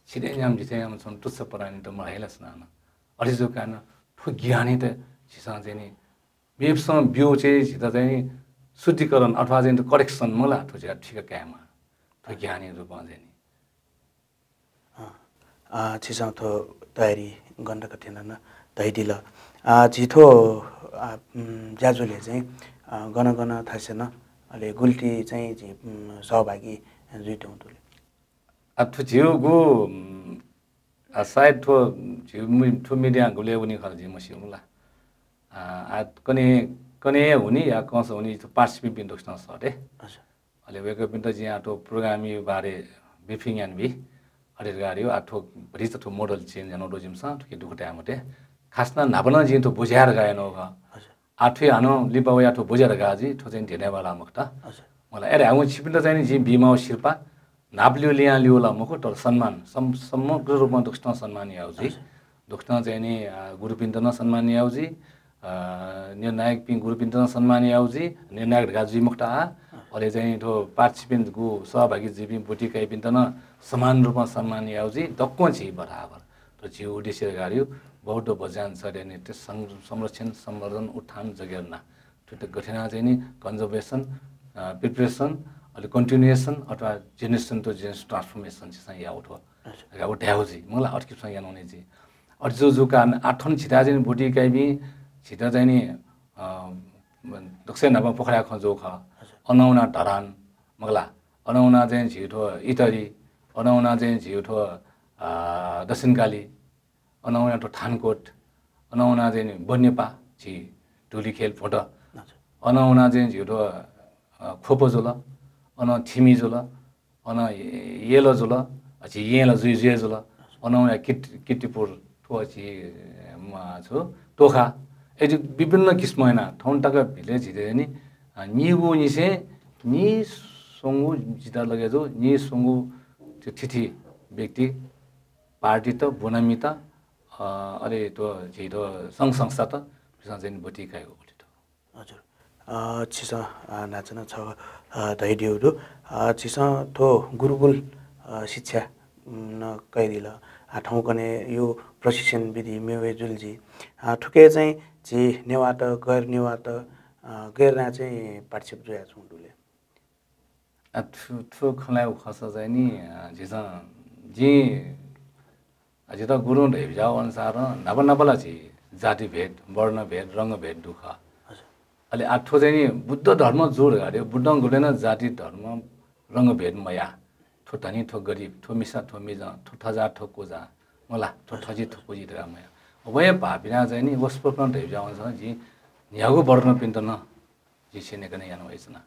छि थेंज्याःम्ह जि थेंज्याःम्ह छम्ह तुच्छ प्राणीत मल्हाइ ला सुनानं। अथे जूगु कारणं थ्व ज्ञानयात झीसं चाहिँ नि मेपिसं ब्यूगु चाहिँ झीत चाहिँ नि शुद्धिकरण अथवा चाहिँ नि correction मला, थ्व झीत ठीक कायेमाः। थ्व ज्ञानया रूपं चाहिँ नि। अँ, अ, छिसं थ्व तयारी गन धकाः थें नं धयादिल। अ, झी थ्व, अ, उम्, ज्याझ्वलय् चाहिँ, अ, गन गन थासय् नं अले गुलिति चाहिँ झी, उम्, सहभागी जुइत्यंगु दु ले? आ, थ्व झीगु, उम्, आ, सायद थ्व झीगु मि-, थ्व media गुबलय् वनी खः जिं मस्यू मला। आ, आ, कन्हय्, कन्हय् हे वनी या कंस वनी, थ्व participant-पिं दक्वसितं सः दे। अच्छा। अले वय्कःपिन्त जिं आः थ्व program-या बारे briefing यानाबी। अथे धकाः धइगु, आः थ्व भतिचा थ्व model change यानागु दु जिमिसं, थुकी दुःख ताये मते। खास नं न्हापा नं जिं थ्व बुझे धकाः यानागु खः। अच्छा। आः थ्व हानं लिपा वयाः थ्व बुझे धकाः जुइ, थ्व चाहिँ देने वाला मखुत। अच्छा। मला, अय् धायेवं छिपिन्त चाहिँ नि जिं बीमाःगु सिरपाः न्हापा लिउ लिहां लिउ ला मखु, तर सम्मान, सम-, समग्र रूपमा दक्वसितं सम्मान यायेगु जुइ। अच्छा। दक्वसितं चाहिँ नि, अ, गुरुपिन्त नं सम्मान यायेगु जुइ, अ, निर्णायकपिं गुरुपिन्त नं सम्मान यायेगु जुइ, निर्णायक धकाः जुइ मखुत आः। अँ। अले चाहिँ थ्व participant-गु सहभागी जुइपिं बुद्धि कयापिन्त नं समान रूपं सम्मान यायेगु जुइ, दक्वं झी बराबर। तर झीगु उद्देश्य धकाः धइगु बौद्ध वज्राचर्य नृत्य सं-, संरक्षण, संवर्धन, उत्थान, जगेर्ना। थुइत गथे यानाः चाहिँ नि conservation, अ, preparation, अले continuation अथवा generation to generation transformation झीसं याउ थ्व। अच्छा। व धायु जुइ, मखुला, अथे किसिमं याना वने जुइ। अथे जु जु कारण आः थन झीत चाहिँ ब्वति काइपिं, झीत चाहिँ नि, अ, दक्वसिया न्हापां पोखराया खँ जू खः। अच्छा। अनं वना धरान, मखुला, अनं वना चाहिँ झी थ्व इटरी, अनं वना चाहिँ झी थ्व, अ, दक्षिणकाली, अनं वना थ्व थानकोट, अनं वना चाहिँ नि बन्यपा, झी धुलिखेल भोट, हजुर। अनं वना चाहिँ झी थ्व, अ, ख्वप जुल, अनं थिमि जुल, अनं ये-, यल जुल, अ, झी येँल जुइ जुइ जुल, अनं वना किर्ति-, किर्तिपुर, थ्व झी, अ, म-, छु, तोखा। अथे विभिन्न किसिमं याना थौं तक भिले झीत नि, अ, निगू निसें निस्वंगू जिता लगे जू, निस्वंगू थ्व थीथी व्यक्ति पार्टीत, बुनामित, अ, अले थ्व झी थ्व संघ संस्थात झीसं चाहिँ ब्वति कायेगु खः। हजुर। अ, छिसं, अ, न्हाचः नं छ, अ, धयादिउ दु। अ, छिसं थ्व गुरुकुल, अ, शिक्षा, उम्, नं कयादिल। अ, थौंकन्हय् यो प्रशिक्षण विधि मेवय् जुल जुइ। अ, थुके चाहिँ झी नेवाःत, गैर नेवाःत, अ, गैर नां चाहिँ पाठ्यक्षेप जुयाच्वंगु दु ले। अ, थ्व, थ्व खँ ल्हायेगु खःसा चाहिँ नि, अ, झीसं, जिं, अ, झीत गुरुं धयाबिज्याःगु अनुसारं न्हापा न्हापा ला झी जातिभेद, वर्णभेद, रंगभेद दु खः। हजुर। अले आः थ्व चाहिँ नि बुद्ध धर्म जू धकाः धयो, बुद्धं गुबलें नं जाति धर्म रंगभेद मयाः। थ्व धनी, थ्व गरिब, थ्व मिसा, थ्व मिजं, थ्व थज्याः, थ्व कुजाः, मखुला, थ्व थजि, थ्व कुजि धकाः मयाः। वया भाःपिना चाहिँ नि वसपोलं धयाबिज्याःगु अनुसारं जिं न्ह्यागु वर्णपिन्त नं जिं स्यनेकने याना वयाच्वना।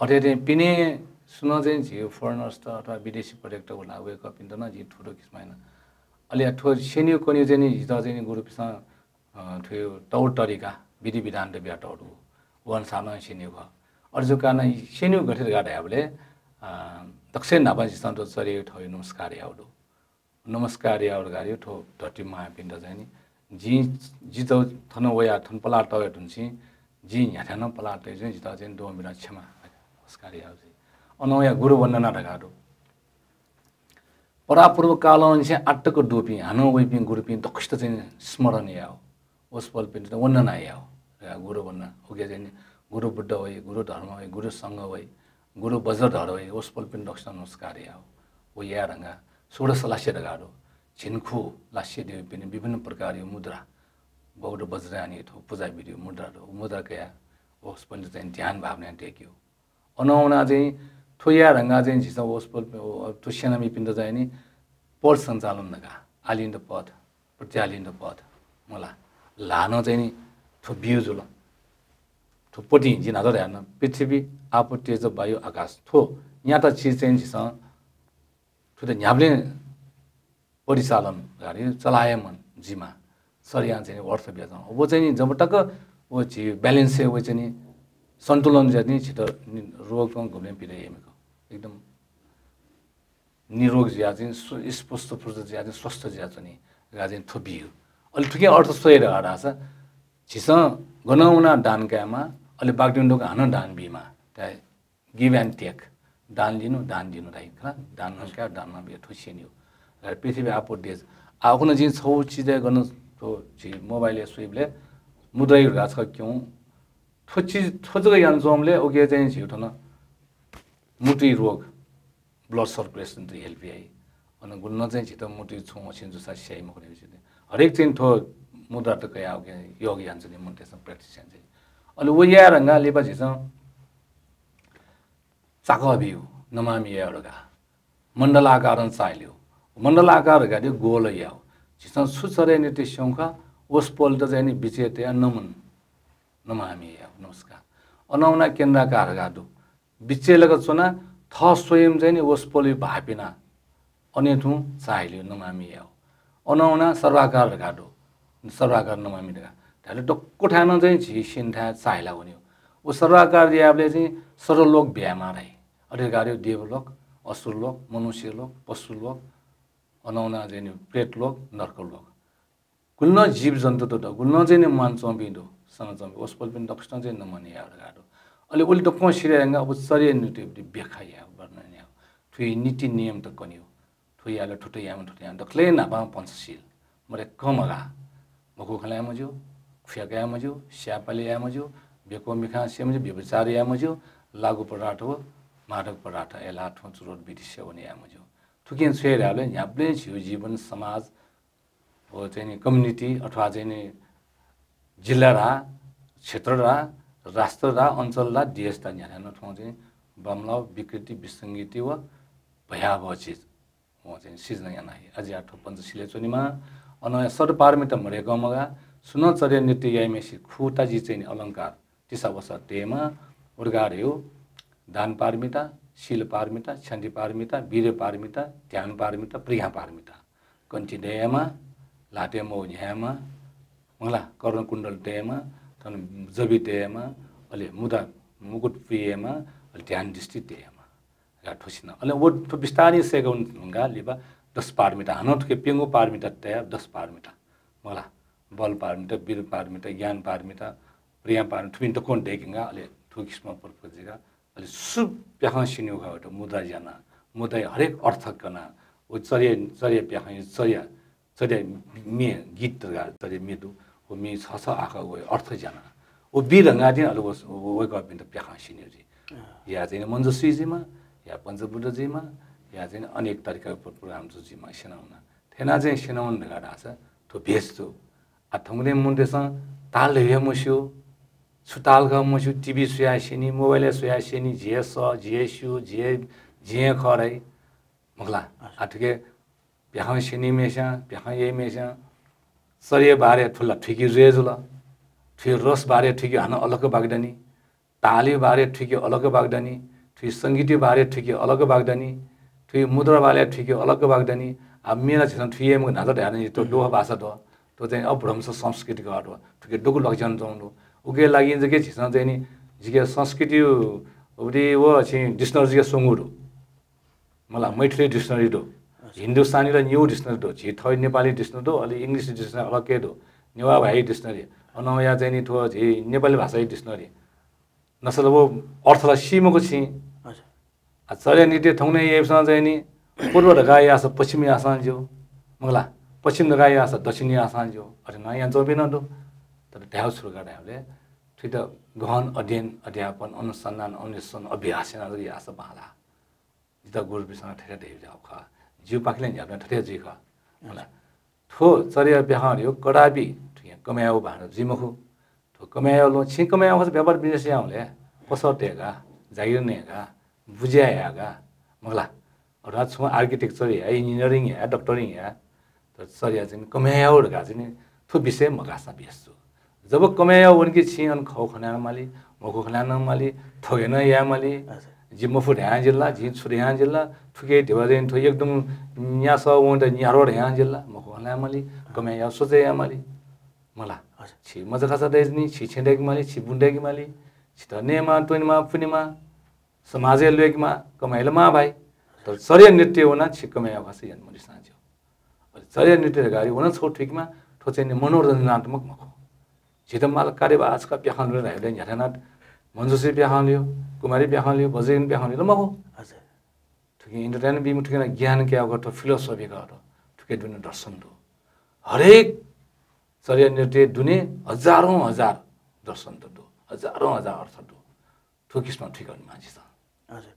अथे थें पिने सुनं चाहिँ झी foreigners त अथवा विदेशी पर्यटक वल, वय्कःपिन्त नं जिं थुथु किसिमं याना। अले थ्व स्यनेगु कनेगु चाहिँ नि जितः चाहिँ नि गुरुपिसं, अ, थ्व तौर तरिका, विधि विधान त बियातःगु दु। व अनुसार नं स्यनेगु खः। अले जु कारण स्यनेगु गथे धकाः धयाबलय्, अ, दक्वसिया न्हापां झीसं थ्व चर्याय् थौं नमस्कार याउ दु। नमस्कार याउ धकाः थ्व धर्ती मांपिन्त चाहिँ नि, जिं, जि त थन वया, थन पलाः तःया धुंसिं, जिं न्ह्याथाय् नं पलाः तया चाहिँ जितः चाहिँ द्वंबिना क्षमा, नमस्कार याउ जुइ। अनं वया गुरु वन्दना धकाः दु। परापूर्व कालंनिसें आःतक दुपिं, हानं वइपिं गुरुपिं दक्वसित चाहिँ स्मरण याउ। वसपोलपिन्त वन्दना याउ। या गुरु वन्दना। उके चाहिँ नि गुरु बुद्ध वइ, गुरु धर्म वइ, गुरु संघ वइ, गुरु वज्रधर वइ, वसपोलपिन्त दक्वसित नमस्कार याउ। व याये धंगा षोडश लास्य धकाः दु। झिंखु लास्य द्यःपिं विभिन्न प्रकारया मुद्रा, बौद्ध वज्रयान थ्व पुजा विधि मुद्रा दु। मुद्रा कया वसपोलपिन्त चाहिँ ध्यान भावना दयेकेउ। अनं वना चाहिँ थ्व याये धंगा चाहिँ झीसं वसपोल, थ्व स्यनामिपिन्त चाहिँ नि पद सञ्चालन धकाः, आलिन्द पद, प्रत्यालिन्द पद, मखुला, ल्हानं चाहिँ नि थ्व बिउ जुल। थ्व पतिं जिं न्हाचः धयान, पृथ्वी, आपः, तेज, वायु, आकाश, थ्व न्याता चिज चाहिँ झीसं थुइत न्ह्याबलें परिचालन धकाः चलायमान जुइमाः। शरीरयां चाहिँ नि अर्थ बियाच्वं। व चाहिँ नि जब तक व झी balance-य् वइ चाहिँ नि, सन्तुलन जुयाः नि झीत नि रोगं गुबलें पीडा याइ मखु। एकदम निरोग जुयाः चाहिँ स्व-, स्पष्ट फुर्सद जुयाः चाहिँ स्वस्थ जुयाच्वनी धकाः चाहिँ थ्व बिउ। अले थुकिया अर्थ स्वये धकाः धाःसा झीसं गनं वनाः दान कायेमाः, अले बाकि दुगु हानं दान बीमाः। ताइ give and take, दान लिनु, दान दिनु धाइ खला, दान नं काये, दान नं बिये, थ्व स्यनेउ। अले पृथ्वी, आपः, तेज। आः उखुन्हु जिं छगू चिजय् गन, थ्व झी mobile-य् स्वइबलय् मुद्रा धकाः छकः क्यं। थ्व चिज, थ्व जक यानाच्वंबलय् उके चाहिँ झीउ थन मुटुइ रोग, blood circulation त help याइ। अन गुलिनं चाहिँ झीत मुटुइ छुं असिन जूसा स्याइ मखु नि। हरेक चाहिँ थ्व मुद्रा त कयाः उके योग यानाच्वनी, मनूतय्सं practice यानाच्वनी। अले व याये धंगा लिपा झीसं चाकः बिउ, नमामि याउ धकाः। मण्डलाकारं चाःहिलेउ। मण्डलाकार धकाः दि गोल याउ। झीसं छु चर्या नयेत स्यंगु खः, वसपोलत चाहिँ नि बिचय् तयाः नमन, नमामि याउ, नमस्कार। अनं वना केन्द्राकार धकाः दु। बिचय् लाक च्वनाः थः स्वयं चाहिँ नि वसपोलया भाःपिना अन तुं चाःहिलेउ, नमामि याउ। अनं वना सर्वाकार धकाः दु। सर्वाकार नमामि धकाः धाःसा दक्व थाय् नं चाहिँ झी स्यने थाय् चाःहिला वनेउ। व सर्वाकार यायेबलय् चाहिँ सर्वलोक ब्यायेमाः धाइ। अथे धकाः देवलोक, असुरलोक, मनुष्यलोक, पशुलोक, अनं वना चाहिँ नि प्रेतलोक, नर्कलोक। गुलिनं जीवजन्तु दु, गुलिनं चाहिँ नि म्वानाच्वंपिं दु, सनाच्वंपिं, वसपोलपिं दक्वसितं चाहिँ नमन याउ धकाः दु। अले उलि दक्वं सिधये धंगा अब चर्या नयेत ब्याख्या याउ, वर्णन याउ। थुइ नीति नियम त कनेउ। थ्व यायेबलय् थुत यायेमाः, थुत यायेमाः, दकलय् न्हापां पञ्चशील। मदय्कं मगाः। मखु खँ ल्हाये मज्यू, खुया काये मज्यू, स्याये पाले याये मज्यू, बेक्व मिखां स्ये मज्यू, व्यभिचार याये मज्यू, लागू पदार्थ व मादक पदार्थ अय्‌लाः थ्व चुरोट बितिसे वने याये मज्यू। थुकिं छु याये धाःबलय् न्ह्याबलें झीगु जीवन, समाज, व चाहिँ नि community अथवा चाहिँ नि जिल्ला रा, क्षेत्र रा, राष्ट्र रा, अञ्चल रा, देश रा न्ह्याथाय् नं थ्वं चाहिँ बमलाः, विकृति, विसंगति व भयावह चिज वं चाहिँ सिर्जना याना हे। अझ या थ्व पञ्चशीलय् च्वनेमा, अन सत पारमिता मदय्‌कं मगाः, सुनं चर्या नृत्य याइम्हेसित खुता जि चाहिँ नि अलंकार, तिसा वसः तयेमा, उर्गार यो दान पारमिता, शील पारमिता, क्षान्ति पारमिता, वीर्य पारमिता, ध्यान पारमिता, प्रज्ञा पारमिता। कन्ठी दयेमा, ल्हातय् मौ न्ह्यायेमा, मखुला, कर्णकुण्डल तयेमा, थन जबि तयेमा, अले मुद्रा मुकुट पुयेमा, अले ध्यान दृष्टि तयेमा। या थ्व सिनं। अले व थ्व बिस्तारं सय्‌का वने धुंकाः लिपा दश पारमिता, हानं थुके प्यंगू पारमिता तया दश पारमिता। मखुला, बल पारमिता, वीर पारमिता, ज्ञान पारमिता, प्रज्ञा पारमिता, थुपिं दक्वं दय्‌के धुंकाः अले थ्व किसिमं परपर जुइका अले सु प्याखं स्यनीगु खः, मुद्रा ज्याना, मुद्राया हरेक अर्थ कना, व चर्या, चर्या प्याखं, चर्या, चर्या म्ये, गीत धकाः चर्या म्ये दु, व म्ये छ छ आखः व अर्थ ज्याना। व बी धंगाः दिं अले व, व, वय्‌कःपिन्त प्याखं स्यनीगु जुइ। अँ। या चाहिँ नि मञ्जुश्री जुइमा, या पञ्चबुद्ध जुइमा, या चाहिँ नि अनेक तरिका प्र-, program जु जुइमा, स्यना वना। थथे याना चाहिँ स्यना वन धकाः धाःसा थ्व भेष दु। आ, थौंकन्हय् मनूतय्‌सं ताल धइगु हे मस्यू, छु ताल खः मस्यू, TV स्वयाः स्यनी, mobile स्वयाः स्यनी, झी हे सः, झी हे स्यू, झी हे, झी हे खः धाइ। मखुला। हजुर। आ, थुके प्याखं स्यनीम्हेस्यां, प्याखं याइम्हेस्यां चर्या बारे थुला थुइके जुया जुल, थुइ रस बारे थुइके हानं अलग बागदनि, तालया बारे थुइके अलग बागदनि, थुइ संगीतया बारे थुइके अलग बागदनि, थुइ मुद्रा बारे थुइके अलग बागदनि। आ, मेला झीसं थुइ याये मखु न्हाचः धयाः नि, थ्व दोहा भाषा दु, थ्व चाहिँ अपभ्रंश संस्कृति खः दु, थुके दक्व लक्षण च्वंगु दु। उकिया लागिं जक झीसं चाहिँ नि, झीके संस्कृति उबलय् व छिं dictionary जक स्वंगु दु। मखुला, मैथिली dictionary दु, अच्छा। हिन्दुस्तानी ला न्यू dictionary दु, झी थः नेपाली dictionary दु, अले English dictionary अलग के दु, नेवाः भाय् dictionary। अन या चाहिँ नि थ्व झी नेपाली भाषाया dictionary। नसला व अर्थ ला सी मखु छिं। अच्छा। आ, चर्या नृत्य थौंकन्हय् याइपिसं चाहिँ नि पूर्व धकाः याःसा पश्चिम याःसां ज्यू। मखुला, पश्चिम धकाः याःसा दक्षिण याःसां ज्यू। अथे नं यानाच्वंपिं नं दु। तर धायेगु छु धकाः धायेबलय् थुइत गहन अध्ययन, अध्यापन, अनुसन्धान, अन्वेषण, अभ्यास याना जक याःसा बांला। जितः गुरुपिसं थथे धयाबिज्याःगु खः। जिगु पाखें न्ह्याबलें थथे जुइ खः। मखुला। थ्व चर्या प्याखं धइगु कदापि थुकिं कमय् याःगु भान जुइ मखु। थ्व कमय् याःगु ल्वहं, छिं कमय् याःगु खःसा व्यापार business यानाः हुले, पसः तयेका, जागिर नयेका, बुझ्या यायेका, मखुला। अथवा छुं architecture या, engineering या, doctoring या, तर चर्या चाहिँ कमय् याःगु धकाः चाहिँ नि थ्व विषय मकाःसां बेस जू। जब कमय् याःगु वनी कि छिं अन खः खँ ल्हाये नं माली, मखु खँ ल्हाये नं माली, थगय् नं याये माली। अच्छा। जि मफु धयां जिल्ला, जि छु धयां जिल्ला, थुके धिबा चाहिँ थ्व एकदम न्यासः वंत न्यारो धयां जिल्ला, मखु खँ ल्हाये माली, कमय् याःगु सोचे याये माली। मखुला। अच्छा। छि मचाकाचा दय्‌नि, छि छेँ दय्‌के माली, छि बुँ दय्‌के माली, छित नयेमा, त्वनेमा, पुनेमा, समाजय् ल्वय्‌केमा, कमय् यायेमाः भाइ। तर चर्या नृत्य वना छि कमय् याःगु खःसा याना मदिसां ज्यू। अले चर्या नृत्य धकाः वना छगू थुइकेमा, थ्व चाहिँ नि मनोरञ्जनात्मक मखु। झीत माल कार्यवाहक प्याखं ल्यू धाइबलय् न्ह्याथाय् नं मञ्जुश्री प्याखं ल्यू, कुमारी प्याखं ल्यू, बज्रयज्ञ प्याखं ल्यू ला मखु। हजुर। थुकिं entertainment बीम्ह थुकिं ज्ञान कयागु थ्व philosophy का थ्व, थुके दुने दर्शन दु। हरेक चर्या नृत्य दुने हजारौं हजार दर्शन त दु, हजारौं हजार अर्थ दु। थ्व किसिमं थुइका वनेमाः झीसं। हजुर।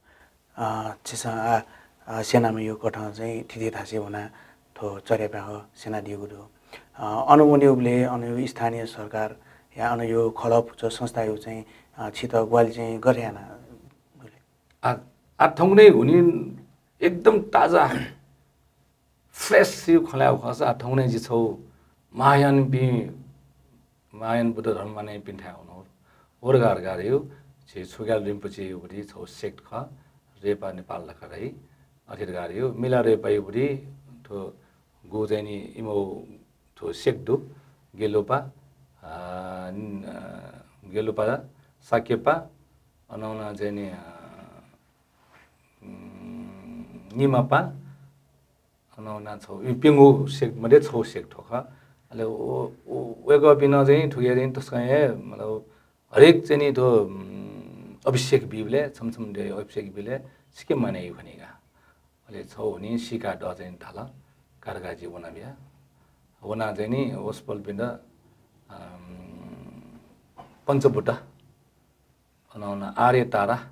अ, झीसं, अ, अ, स्यनाम्हय्‌गु कथं चाहिँ थीथी थासय् वनाः थ्व चर्या प्याखं स्यनादीगु दु। अ, अन वनेगुबलय् अनया स्थानीय सरकार या अनया खलः पुचः संस्थाया चाहिँ, अ, छित ग्वाहालि चाहिँ गथे याना? आ, आ थौंकन्हय् हुनिं एकदम ताजा fresh यु खँ ल्हायेगु खःसा, आ थौंकन्हय् जि छगू महायानपिं, महायान बुद्ध धर्म मानय्‌पिन्थाय् वनागु। व धकाः धकाः धइगु, झी छुगाल रिम्पोछे युगुति छगू sect खः, रेपा नेपाल धकाः धाइ। अथे धकाः धइगु, मिला रेपा युगुति थ्व गु चाहिँ नि इमौ थ्व sect दु, गेलुपा, अ, न-, अ, गेलुपा, शाक्यपा, अनौना चाहिँ नि, अ, उम्, निमापा, अनौना छौ, यु प्यंगू sect मध्ये छौ sect थ्व खः। अले व, व, वय्‌कःपिं नं चाहिँ थुके चाहिँ तसकं हे, मतलब, हरेक चाहिँ नि थ्व, उम्, अभिषेक बीबलय्, छम्ह छम्ह देय् अभिषेक बीबलय् सिक्क माने यु खनी का। अले छौ हुनिं सीका द चाहिँ धाल, का धकाः जि वना बिया। वना चाहिँ नि वसपोलपिन्त, अम्, पञ्चबुद्ध, अनौना आर्य तारा,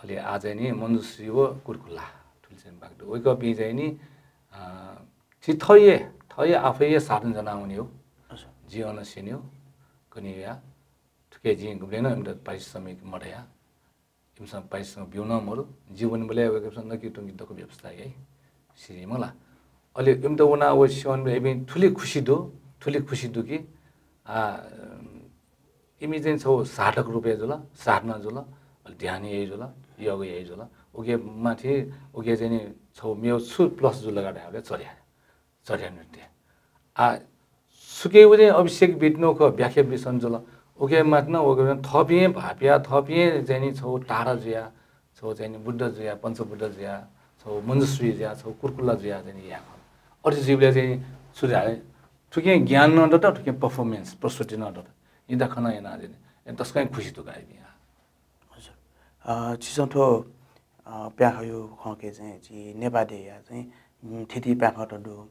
अले आः चाहिँ नि मञ्जुश्री व कुर्कुला थुलि चाहिँ बाकी दु। वय्कःपिं चाहिँ नि, अ, झी थः हे, थः हे आफै हे साधन जनावनी हो। हजुर। जि अन स्यनी हो, कन्हय् या। थुके जिं गुबलें नं इमित पारिश्रमिक मधया। इमिसं पारिश्रमिक ब्यू नं मरु। जि वनीबलय् वय्कःपिसं नकि तुंकि दक्व व्यवस्था याइ। सिरिमला। अले इमित वना व सेवन इपिं थुलि खुसी दु, थुलि खुसी दु कि, आ, इमि चाहिँ छौ साधक रूपय् जुल, साधना जुल, अले ध्यान याइ जुल, योग याइ जुल। उके माथि, उके चाहिँ नि छौ मेव छु plus जुल का धायेबलय् चर्या, चर्या नृत्य। आ, सुके व चाहिँ अभिषेक विद्नो ख व्याख्या विसन जुल। उके माथि नं उके थपिं भापिया, थपिं चाहिँ नि छौ तारा जुया, छौ चाहिँ नि बुद्ध जुया, पञ्चबुद्ध जुया, छौ मञ्जुश्री जुया, छौ कुर्कुला जुया चाहिँ नि या खन। अथे जुइबलय् चाहिँ नि छु धाये, थुके ज्ञान नं दत, थुके performance, प्रस्तुति नं दत। इदा खन याना चाहिँ नि, ए, तसकं खुसी दु का इपिं। हजुर। अ, छिसं थ्व, अ, प्याखयु खंके चाहिँ झी नेपाः देय्‌या चाहिँ, उम्, थीथी प्याखत दु।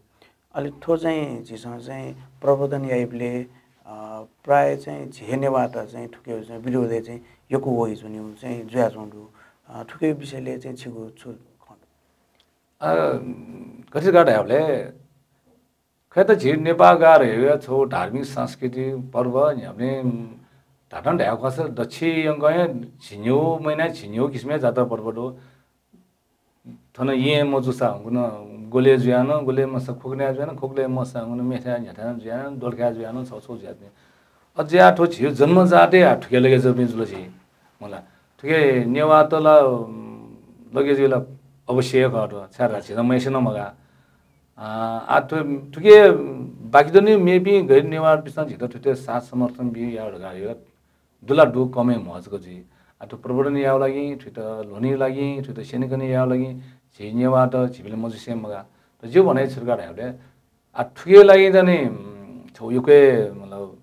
अले थ्व चाहिँ झीसं चाहिँ प्रवर्धन याइबलय्, अ, प्रायः चाहिँ झी हे नेवाःत चाहिँ थुके चाहिँ विरोधय् चाहिँ यक्व वइ जुनिउ चाहिँ जुयाच्वं दु। अ, थुके विषयले चाहिँ छिगु छु खँ दु? अ, गथे का धायेबलय् खय्‌त झी नेपाः गार हे छौ धार्मिक सांस्कृतिक पर्व न्ह्याबलें धातं धायेखुसा दच्छि यंकं हे झिन्यु महिना झिन्यु किसिमय् जात्रा पर्व दु। थन येँ मजूसा हुँकुन गोले जुयान, गोले मसा खोकने जुयान, खोकले मसा हुँकुन मेथ्या न्ह्याथ्या जुयान, दोलख्या जुयान, छौ छौ जुयान। अज्या थ्व झी जन्मजातय् आ थुके लगे जपिं जुल झी। मला। थुके नेवाःत ला, उम्, लगे जुइ ला अवश्य खः थ्व। छाय् ला झीसं मयसे नं मगा। आ, आ थ्व, थुके बाकी दनि मेपिं गैर नेवाःपिसं झीत थुते साथ समर्थन बी या धकाः यो दुला दु कमे म्हजक जुइ। आ थ्व प्रवर्धन याव लागि, थुत ल्होनी लागि, थुत सेनिकने याव लागि, झी नेवाःत झीबले मजुसे मगा। त ज्यू भने छुर्का धायेबले, आ थुके लागि जनि, उम्, छौ युके, मतलब,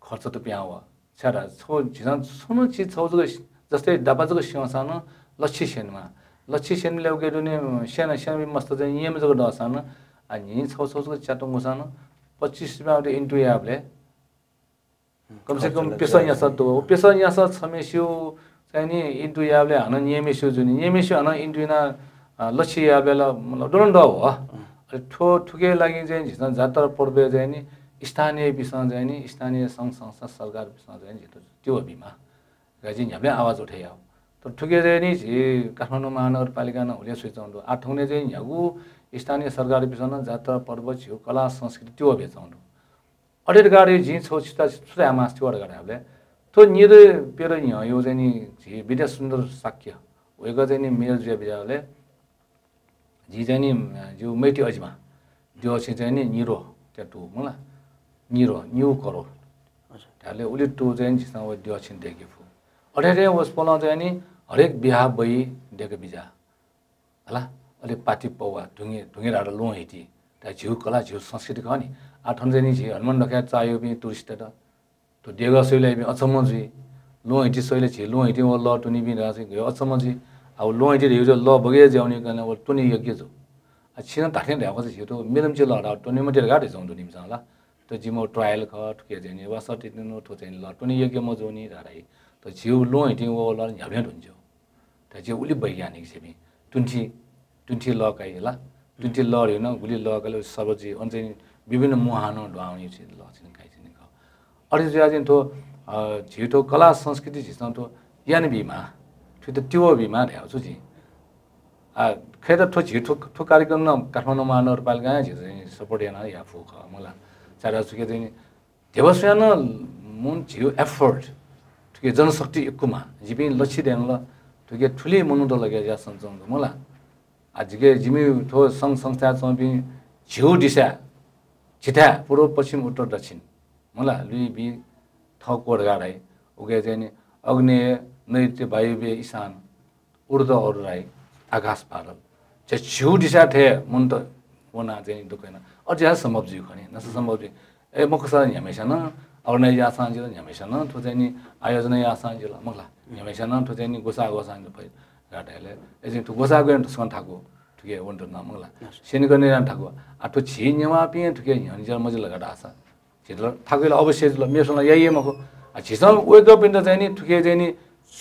खर्च त प्यां व। छ्यादा, छौ झिसं छुनु छि छौ जक, जस्तै दापा जक स्यंसां नं लच्छी स्यनेमा। लच्छी स्यनेबलय् उके दुने स्यन, स्यन मस्त चाहिँ येँमे जक दःसां नं, आ, न्हि छौ छौ जक च्यातुंगुसां नं पच्चिस रुपियाँ उते इन्टु याबले। कम से कम पेसं यासा दु। पेसं यासा छमेस्यु चाहिँ नि इन्टु याबले हानं येँमेस्यु जुनि। येँमेस्यु हानं इन्टु याना, आ, लच्छी याबले ल, मतलब, दुलन दः हो। अले थ्व, थुके लागि चाहिँ झिसं जात्रा पर्वय् चाहिँ नि स्थानीयपिसं चाहिँ नि, स्थानीय संघ संस्था सरकारपिसं चाहिँ झीत तिबः बीमा। गाजि न्ह्याबलें आवाज उठे याव। तर थुके चाहिँ नि झी काठमाडौं महानगरपालिका नं हुले सुइचाउ दु। आ थौंने चाहिँ न्ह्यागु स्थानीय सरकारपिसं नं जात्रा पर्व झीगु कला संस्कृति तिबः बेचाउ दु। अडेर गाडे जिं छौ छिता छुता मास तिबः गाडे हाबले। थ्व निदे पेर न्ह्यः यो चाहिँ नि झी विद्यासुन्दर शाक्य। वय्कः चाहिँ नि मेयर जुया बिजाबले। जि चाहिँ नि, अ, ज्यू मैति अजिमा। द्यःछि चाहिँ नि निरो, त्या तु, मला। निरो, न्यू करो। अच्छा। त्याले उलि तु चाहिँ नि झिसं व द्यःछि देके फु। अथे रे वसपोलं चाहिँ नि हरेक बिहा बइ देके बिजा। हला? अले पाति पौवा, धुंगे, धुंगे धारा लों हिति। त्या झिउ कला, झिउ संस्कृति खः नि। आ थन चाहिँ नि झी हनुमान ढोकाय् चाःयुपिं tourist त। थ्व देगः स्वइलय् इपिं अचम्म जुइ। लुँ हिति स्वइलय् झी लुँ हिति व लः तुनिपिं धाःसा गय् अचम्म जुइ। अब लुँ हिति धइगु लः बगय् ज्याउनि कने व तुनि योग्य जू। आ, छिं धात्थें धायेगु झी थ्व मेलम्ची लः धाः तुनि मते धकाः धइच्वंगु दु निमिसं ला। थ्व जिमिगु trial खः, थुके चाहिँ नि वा सतितिनु थ्व चाहिँ नि लः तुनि योग्य मजूनि धाः धाइ। थ्व झीगु लुँ हिति व लः न्ह्याबलें धुन ज्यू। थ्व झी उलि वैज्ञानिक झीपिं। तुन्थि, तुन्थि लः काइ ला। तुन्थि लः ह्यन गुलि लः काले सर्वजी अन चाहिँ विभिन्न मुहानं ढ्वाउनि झी लः चाहिँ काइ चाहिँ खः। अथे जुयाः चाहिँ थ्व, अ, झी थ्व कला संस्कृति झीसं थ्व याना बीमा, थुइत तिबः बीमा धायेगु छु झी। आ, खय्‌त थ्व झी थ्व, थ्व कार्यक्रम नं काठमाडौं महानगरपालिकां झी चाहिँ support याना या फु खः मला। चारा छुके चाहिँ नि धेबा स्वयां नं मुन झीगु effort, थुके जनशक्ति यक्व माः। जिपिं लच्छी दयेगु ला थुके थुलि मनूत लगे ज्या सनाच्वंगु मला। आ, जिके जिमि थ्व संघ संस्थाय् च्वंपिं झीगु दिशाय्, झीथाय् पूर्व, पश्चिम, उत्तर, दक्षिण, मला, लुइँ, बिँ, थः क्वधगा धाइ। उके चाहिँ नि आग्नेय, नैऋत्य, वायव्य, ईशान, ऊर्ध्व, अवरुद्ध धाइ, आकाश, पाताल। झी झीगु दिशाय् थें मनूत वना चाहिँ नि दुःख याना। अथे याःसा सम्भव जुइ खः नि, नसा सम्भव जुइ। ए, मखुसा न्ह्याम्हेस्यां नं organize याःसां जिल, न्ह्याम्हेस्यां नं थ्व चाहिँ नि आयोजना याःसां जिल, मखुला। न्ह्याम्हेस्यां नं थ्व चाहिँ नि ग्वसाः ग्वसां जिल, फै गाडा धायेले। ए, जिं थ्व ग्वसाः ग्वयेगु नं तसकं थाकु, थुके वनेत नं, मखुला। Yes। सेनिकने याना थाकु। आ, थ्व झी नेवाःपिं थुके न्ह्यःने ज्या मजिल धकाः धाःसा झीत ला थाकुइ ला अवश्य जुल, मेपिसं ला याइ हे मखु। आ, झीसं वय्कःपिन्त चाहिँ नि थुके चाहिँ नि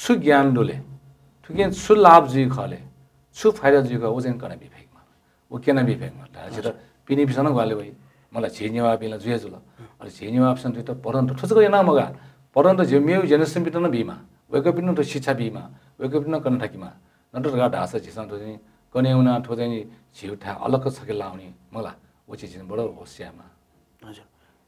छु ज्ञान दु ले? थुकिं छु लाभ जुइ खः ले, छु फाइदा जुइ खः, व चाहिँ कना बी फय्केमाः। व क्यना बी फय्केमाः। धाःसा झीत हजुर। पिने पिसं नं ग्वाहालि वइ। मला झी नेवाःपिं ला जुया जुल। अले झी नेवाःपिसं थुइत पढन त थ्व जक याना मगाः। पढन त झी मेउ generation पिन्त नं बीमाः। वय्कःपिन्त नं थ्व शिक्षा बीमाः। वय्कःपिन्त नं कना थाकेमाः। नत्र धकाः धाःसा झीसं थ्व चाहिँ कने वना थ्व चाहिँ झीउ थाय् अलग छखे लावनी मला। व चाहिँ झीसं बडो होस यायेमाः। हजुर।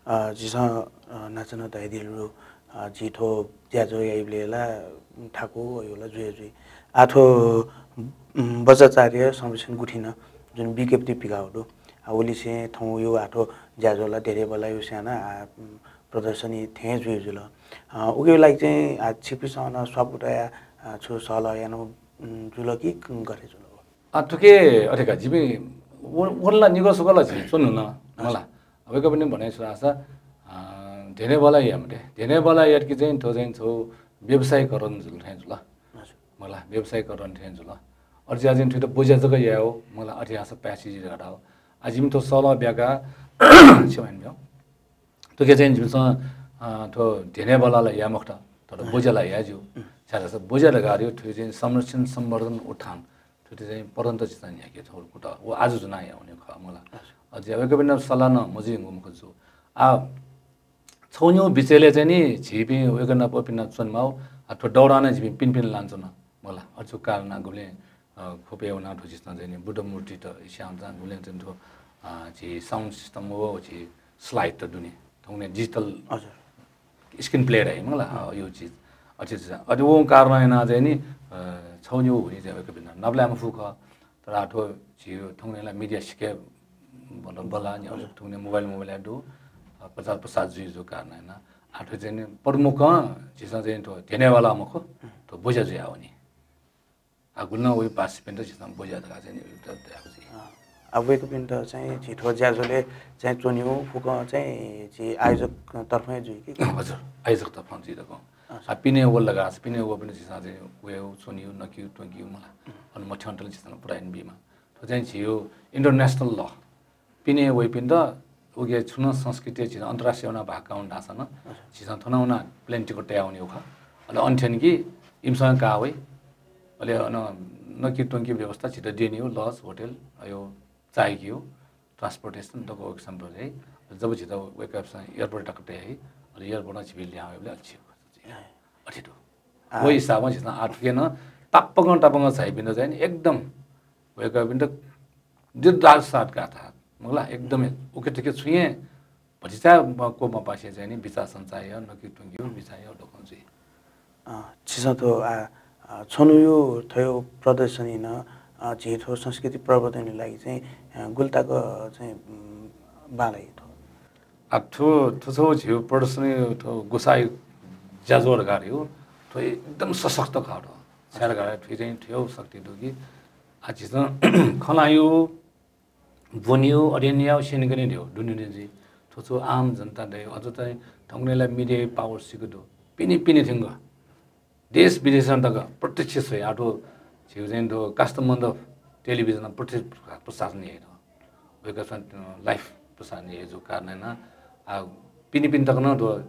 अ, झीसं, अ, न्हाचः नं धयादिल, अ, झी थ्व ज्याझ्वः याइबलय् ला थाकु वयु ला जुया जुइ। आः थ्व, उम्, बज्राचार्य संरक्षण गुथिं जुन विज्ञप्ति पिकाउ दु। आ, उलिसे थौं यु आः थ्व ज्याझ्वः ला धेरे बला यु स्याना, आ, उम्, प्रदर्शनी थें जुइ जुल। अ, उके लागि चाहिँ, आ, छिपिसं न स्वापु तया, आ, छु सल्लाह यानु, उम्, जुल कि गथे जुल? आ, थुके अथे का, जिमि व-, वनला निगः सुगः ला झी च्वनु न, मला। वय्कःपिनि भनाइ छु धाःसा, अ, धेने बला याये मते। धेने बला यात कि चाहिँ थ्व चाहिँ छौ व्यवसायीकरण जुल थें जुल। हजुर। मला, व्यवसायीकरण थें जुल। अथे जुया चाहिँ थुइत बोज्या जक यायेउ, मला, अथे याःसा पाय्छि जुइ धकाः धाउ। आ, जिमि थ्व सल्लाह ब्याका, क्षमा यानाब्यु। थुके चाहिँ जिमिसं, अ, थ्व धेने बला ला याये मखुत, तर हजुर। बोज्या ला याये ज्यू। उम्। छाय्धाःसा बोज्या धकाः यो थुइ चाहिँ संरक्षण, संवर्धन, उत्थान थुइत चाहिँ परन्त झीसं न्ह्याके थौंकन्हय् कुतः व आजु जुना यावने खः मला। हजुर। अझ वय्कःपिन्त सल्लाह नं मजुइगु मखु जु। आ, छौं निगू बिचय् ले चाहिँ नि झीपिं वय्कः नाप पिना च्वनेमाउ, आ, थ्व दौरान झीपिं पिने पिने लानाच्वन मला। अझ कारण गुबलें, अ, खुपे वना थ्व झीसं चाहिँ नि बुद्ध मूर्ति त स्यां चाहिँ गुबलें चाहिँ थ्व, अ, झी sound system व झी slide त दुने। थौंने digital हजुर। Screen play धाइ मला, अ, यो चिज। अथे चिज। अथे व कारण याना चाहिँ नि, अ, छौ निगू हुनि चाहिँ वय्कःपिन्त नापलाये मफु खः। तर आः थ्व झी थौंने ला media सिके बला, बला नि हजुर। थौंने mobile, mobile दु, अ, प्रचार प्रसार जुइ जु कारण याना। आः थ्व चाहिँ नि प्रमुख झीसं चाहिँ थ्व धेने बला मखु, थ्व बोज्या जुया वनी। आ, गुलिं वइ पासापिन्त झीसं बोज्या धकाः चाहिँ नि उइत धयागु जुइ। अँ, आ, वय्कःपिन्त चाहिँ झी थ्व ज्याझ्वलय् चाहिँ च्वनेउ फुक्कं चाहिँ झी आयोजक तर्फं हे जुइ कि? हजुर, आयोजक तर्फं जुइ दक्वं। अच्छा। आ, पिने वल धकाः, पिने वःपिन्त झीसं चाहिँ वयेउ, च्वनेउ, नकेउ, त्वंकेउ मला। अन मथ्यंतले झीसं पुरा याना बीमाः। थ्व चाहिँ झीउ international ल। पिने वइपिन्त उके छुं नं संस्कृति झीसं अन्तर्राष्ट्रिय वना भाग काः वने धाःसा नं, अच्छा। झीसं थन वना plane ticket तया वनेउ खः। अले अन थ्यन कि इमिसं काः वइ। अले अन नके त्वंके व्यवस्था झीत द्यनीउ, lodge, hotel, अयो चाःहिकेउ, transportation दक्व वय्कःपिसं प्रयोग याइ। जब झीत वय्कःपिसं airport तक तया हइ, अले airport नं झीपिं लिहां वइबलय् अले झीउ खः। अथे दु। आ। व हिसाबं झीसं आः थुके नं तापाकं तापाकं झाइपिन्त चाहिँ नि एकदम वय्कःपिन्त दीर्घ साक्षात्कार था। मखुला, एकदमै उखे थुखे छुं हे भतिचा म-, क्व मपासे चाहिँ नि बिचाः सञ्चार या, नके त्वंकेउ बिचाः या दक्वं जुइ। अँ, छिसं थ्व, आ, आ, छन्हुयु थ्वयु प्रदर्शनी नं, आ, झी थ्व संस्कृति प्रवर्धनया लागि चाहिँ, आ, गुलि तक चाहिँ, उम्, बांलाइ थ्व? आ, थ्व, थ्व छौ झीउ प्रदर्शनी थ्व ग्वसाःयु ज्याझ्वः धकाः धइउ, थ्व एकदम सशक्त खः थ्व। छाय् धकाः थुइ चाहिँ थ्वयु शक्ति दु कि, आ, झीसं खँ ल्हायु, ब्वनेउ, अध्ययन याउ, स्यनेकने धइउ, दुने दुने जुइ। थ्व छु आम जनता दइ, अझ चाहिँ थौंकन्हय् ला media power सिक दु। पिने पिने थ्यंक देश विदेशं तक प्रत्यक्ष स्वइ। आः थ्व झीउ चाहिँ थ्व काष्ठमण्डप television प्रत्यक्ष प्रसारण याइ थ्व। वय्कःपिसं, अ, live प्रसारण याइ जु कारण याना, आ, पिने पिने तक नं थ्व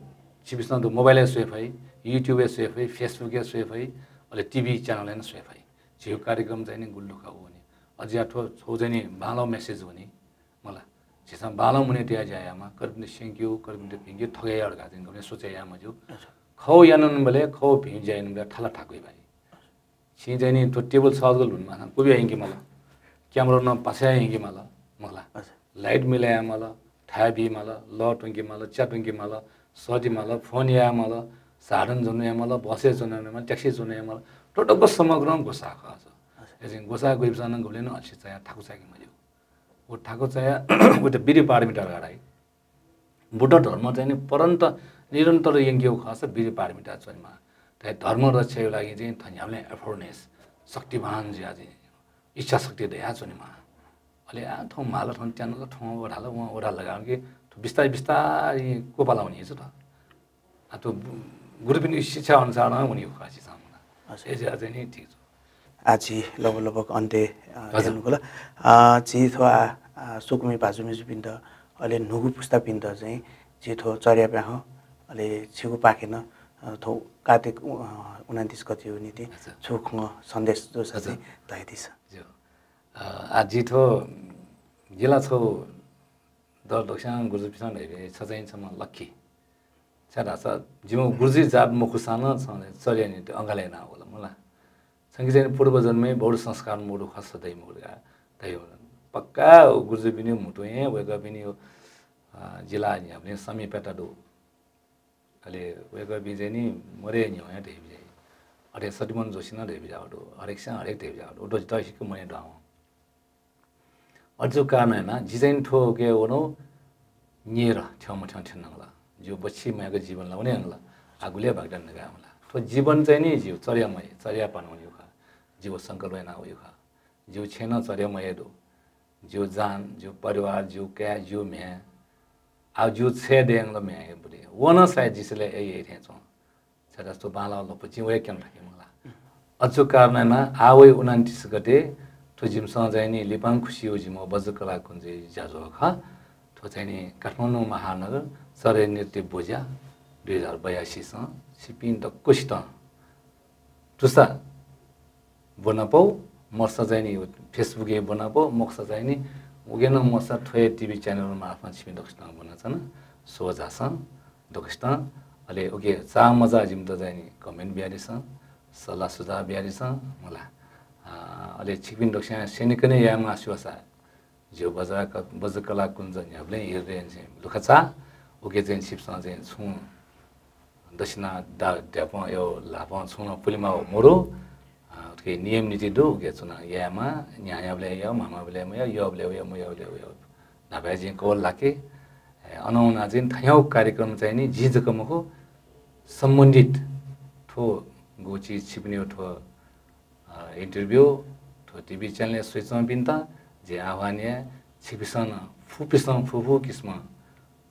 छिपिसं थ्व mobile य् स्वये फइ, YouTube य् स्वये फइ, Facebook य् स्वये फइ, अले TV channel य् नं स्वये फइ। झीउ कार्यक्रम चाहिँ नि गुलि दुखा वनी। अझ या थ्व छौ चाहिँ नि बांलाउ message वनी। मला, झीसं बांलाउ मनय् तया ज्या यायेमाः, कर्पिन्त स्यंकेउ, कर्पिन्त भिंकेउ, थगय् याउ धकाः चाहिँ गबलें सोचे याये मज्यू। अच्छा। खौ यानाबलय्, खौ भिं ज्या यानाबलय् थाला थाकुइ भाइ। छिं चाहिँ नि थ्व table सजगल हुनेमाःसां क्वबिया यंके माल, camera नं पाछ्या यंके माल, मखुला। अच्छा। Light मिलाये माल, थाय् बी माल, लः त्वंके माल, च्या त्वंके माल, सःते माल, phone याये माल, साधन ज्वने माल, bus य् ज्वने माल, taxi ज्वने माल, थ्व दक्व समग्रं ग्वसाः खः। अच्छा। अय्‌जुं ग्वसाः ग्वइपिसं नं गबलें नं अथे चायाः थाकु चाय्‌के मज्यू। व थाकु चायाः व त विधि पारमिता धकाः धाइ। बुद्ध धर्म चाहिँ नि परन्त निरन्तर यंकेउ खःसा विधि पारमिता च्वनेमाः। धाइ धर्म रक्षायु लागि चाहिँ थन्ह्याबलें awareness, शक्तिवान जुया चाहिँ इच्छा शक्ति दया च्वनेमाः। अले आ, थौं म्हाल, थौं त्यानल, थौं ओढाल, वं ओढाल धकाः कि थ्व बिस्तारै बिस्तारै क्वपाला वनी जुल। आ, थ्व गुरुपिनि शिक्षा अनुसार नं वनी खः झीसं मला। अच्छा। अय्‌जुया चाहिँ नि ठीक छ। आ, झी लगभग लगभग अन्त्य, अ, हजुर। हेर्नुको ला। अ, झी थ्व, अ, स्वकुमि भाजु मय्‌जुपिन्त, अले न्हूगु पुस्तापिन्त चाहिँ झी थ्व चर्या प्याखं, अले छिगु पाखें नं अ, थ्व कार्तिक उ-, अ, उनन्तिस गतेया निंतिं अच्छा। छु खँ सन्देश जूसा अच्छा। चाहिँ धयादिसँ। ज्यू। अ, आ जि थ्व, जि ला छगू दल दक्वस्यां गुरुजुपिन्सं धयाबी छ चाहिँ छम्ह lucky। छाय्धाःसा जिम्ह गुरुजुया जात मखुसां नं छं चर्या निंतिं अंगालय् याना वल मला। छंके चाहिँ पूर्वजन्मय् बौद्ध संस्कार मदु खः, सदय मदु धकाः धयावल। पक्का गुरुजुपिनिगु म्हुतुं हे वय्कःपिनिगु, अ, जि ला न्ह्याबलें समीपता दु। अले वय्कःपिं चाहिँ नि मदय् न्ह्यः हे धयाबिज्याइ। अथे सत्यमोहन जोशीं नं धयाबिज्याःगु दु। हरेकस्यां हरेक धयाबिज्याःगु दु। व दजित हे सिक्क मनय् दुहां वं। अथे जूगु कारणं यानाः जि चाहिँ नि थ्व उके वनागु न्येर थ्यंमथ्यं थ्यनागु ला। जिगु बच्छि मयाक जीवन ला वने यानागु ला। आः गुलि हे बाकि दनि धकाः मला। थ्व जीवन चाहिँ नि जिगु चर्यामय, चर्यापाखें वनीगु खः। जिगु संकल्प यानाः वइगु खः। जिगु छेँनं चर्यामय दु। जिगु जान, जिगु परिवार, जिगु काय्, जिगु म्ह्याय्, आः जिगु छय् दयेगु ला म्ह्याय् हे बुले। व नं सायद जिसलय् अय् याइ थें च्वं। छाय्धाःसा थ्व बांलाःगु लँपुइ चिं वयाक्यन धकाः मला। अथे जूगु कारणं यानाः आः वइ उनन्तिस गते थ्व जिमिसं चाहिँ नि लिपांखुसिया जिमिगु बज्रकला कुञ्जया ज्याझ्वः खः। थ्व चाहिँ नि काठमाडौं महानगर चर्या नृत्य बोज्या दुई हजार बयासीसं छिपिं दक्वसितं दुसा ब्वनापौ, मखुसा चाहिँ नि Facebook-य् ब्वनापौ, मखुसा चाहिँ नि उके नं मखुसा थ्व हे TV channel मार्फत छिपिं दक्वसितं ब्वनाच्वना। स्वः झासँ दक्वसितं। अले उके चाःमचाः जिमित चाहिँ नि comment बियादिसँ, सल्लाह सुझाव बियादिसँ मला। अ, अले छिकपिं दक्वसिनं स्यनेकने यायेमाः स्वःसा जिगु बज्रक-, बज्रकला कुञ्ज न्ह्याबलें हिरे दयेसें लुखा चाः। उके चाहिँ छिपिसं चाहिँ छुं दक्षिणा दा-, द्यापं या ल्हापं छुं नं पुलेमाःगु मदु। अ, उके नियम नीति दु, उके च्वनाः यायेमाः, न्ह्याबलें या, म्हाःबलें मया, यःबलें या, मयःबलें या, न्हापा हे जिं कवल लाके। ए, अन वनाः चाहिँ थज्याःगु कार्यक्रम चाहिँ नि जिं जक मखु, सम्बन्धित थ्व गुगु चिज छिपिनिगु थ्व अ, interview, थ्व TV channel-य् स्वयाच्वंपिन्त जिं आह्वान याये, छिपिसं नं फुपिसं फुफु किसिमं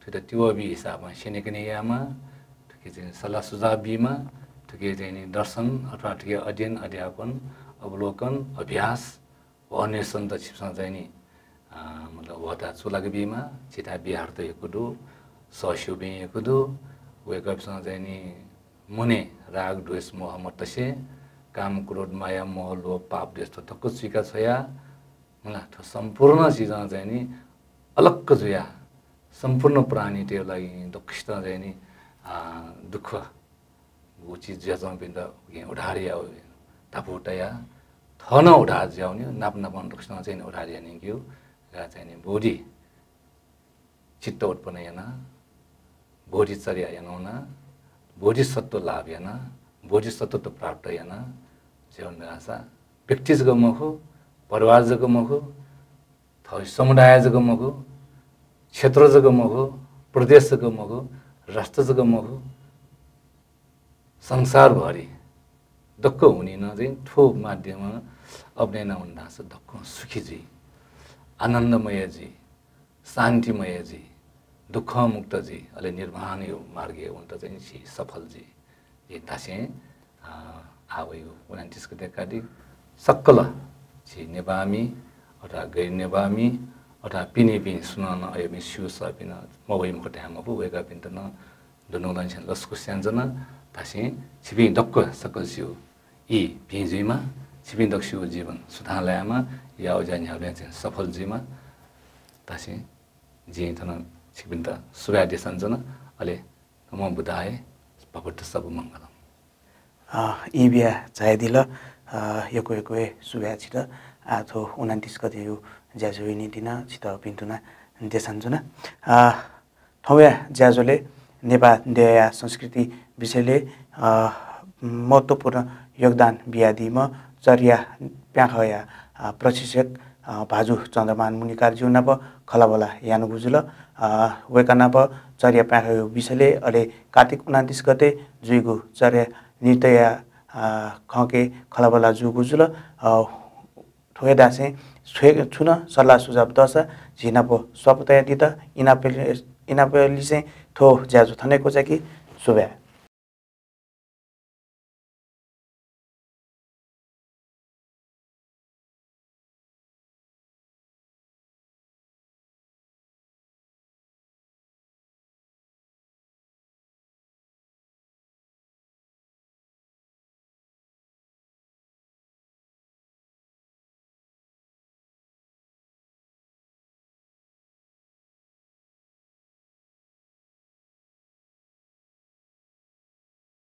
थुइत तिबः बी हिसाबं स्यनेकने यायेमाः, थुके चाहिँ सल्लाह सुझाव बीमाः, थुके चाहिँ नि दर्शन अथवा थुके अध्ययन, अध्यापन, अवलोकन, अभ्यास व अन्वेषणत छिपिसं चाहिँ नि, अ, मतलब वहःता चूलाके बीमाः, झीथाय् विहारत यक्व दु, सःस्यूपिं यक्व दु, वय्कःपिसं चाहिँ नि मनय् राग, द्वेष, मोह मत तसे, काम, क्रोध, माया, मोह, लोभ, पाप, द्वेष थ्व दक्व चुइका छ्वया, मला, थ्व सम्पूर्ण चिजं चाहिँ नि अलक्क जुया, सम्पूर्ण प्राणीतय् लागि दक्वसितं चाहिँ नि, आ, दुःख, गुगु चिज जुयाच्वंपिन्त उकिं उद्धार याउ धापू तया, थः नं उद्धार जुयावनीगु, नाप नापं दक्वसितं चाहिँ नि उद्धार यानीगु, ला चाहिँ नि बोधि चित्त उत्पन्न याना, बोधिचर्या याना वना, बोधिसत्व लाभ याना, बोधिसत्वत प्राप्त याना, ज्यावने धाःसा व्यक्ति जक मखु, परिवार जक मखु, थः समुदाय जक मखु, क्षेत्र जक मखु, प्रदेश जक मखु, राष्ट्र जक मखु, संसारभरि दक्व हुनिं नं चाहिँ थ्व माध्यमं अपनय् याना वन धाःसा दक्वं सुखी जुइ, आनन्दमय जुइ, शान्तिमय जुइ, दुःखमुक्त जुइ, अले निर्वाणया मार्गय् वनेत चाहिँ झी सफल जुइ। जिं धासें, अ, आः वइगु उनन्तिस गते कार्तिक सकल झी नेपाःमि अथवा गैर नेपाःमि अथवा पिनेपिं सुनानं अय्‌पिं स्यू सःपिं नं मवइ मखु धाये मफु, वय्‌कःपिन्त नं दुनुगलंनिसें लसकुस यानाच्वना। धासें छिपिं दक्व सकलसिगु ई भिं जुइमा, छिपिं दक्वसिगु जीवन सुथां लायेमा, याःगु ज्या न्ह्याबलें चाहिँ सफल जुइमा। धासें जिं थन छिपिन्त सुभाय् देछानाच्वना। अले नमो बुद्धाय, भवतु सब्ब मंगलम्। अ, ई बिया झायादिल, अ, यक्व यक्व हे सुभाय् छित। आः थ्व उनन्तिस गतेया ज्याझ्वःया निंतिं नं छित भिन्तुना देछानाच्वना। अ, थौंया ज्याझ्वलय् नेपाः देय्‌या संस्कृति विषयलय्, अ, महत्त्वपूर्ण योगदान बियादीम्ह चर्या प्याखंया, अ, प्रशिक्षक, अ, भाजु चन्द्रमान मुनिकारज्यू नाप खँल्हाबल्हा यानागु जुल। अ, वय्‌कः नाप चर्या प्याखंया विषयलय् अले कार्तिक उनन्तिस गते जुइगु चर्या नृत्यया, अ, खँके खँल्हाबल्हा जूगु जुल। अ, थ्व हे धासें छुं नं सल्लाह सुझाव दःसा झी नाप स्वापू तयादित। इनाप, इनाप लिसें थ्व ज्याझ्वः थन हे क्वचायेके। सुभाय्।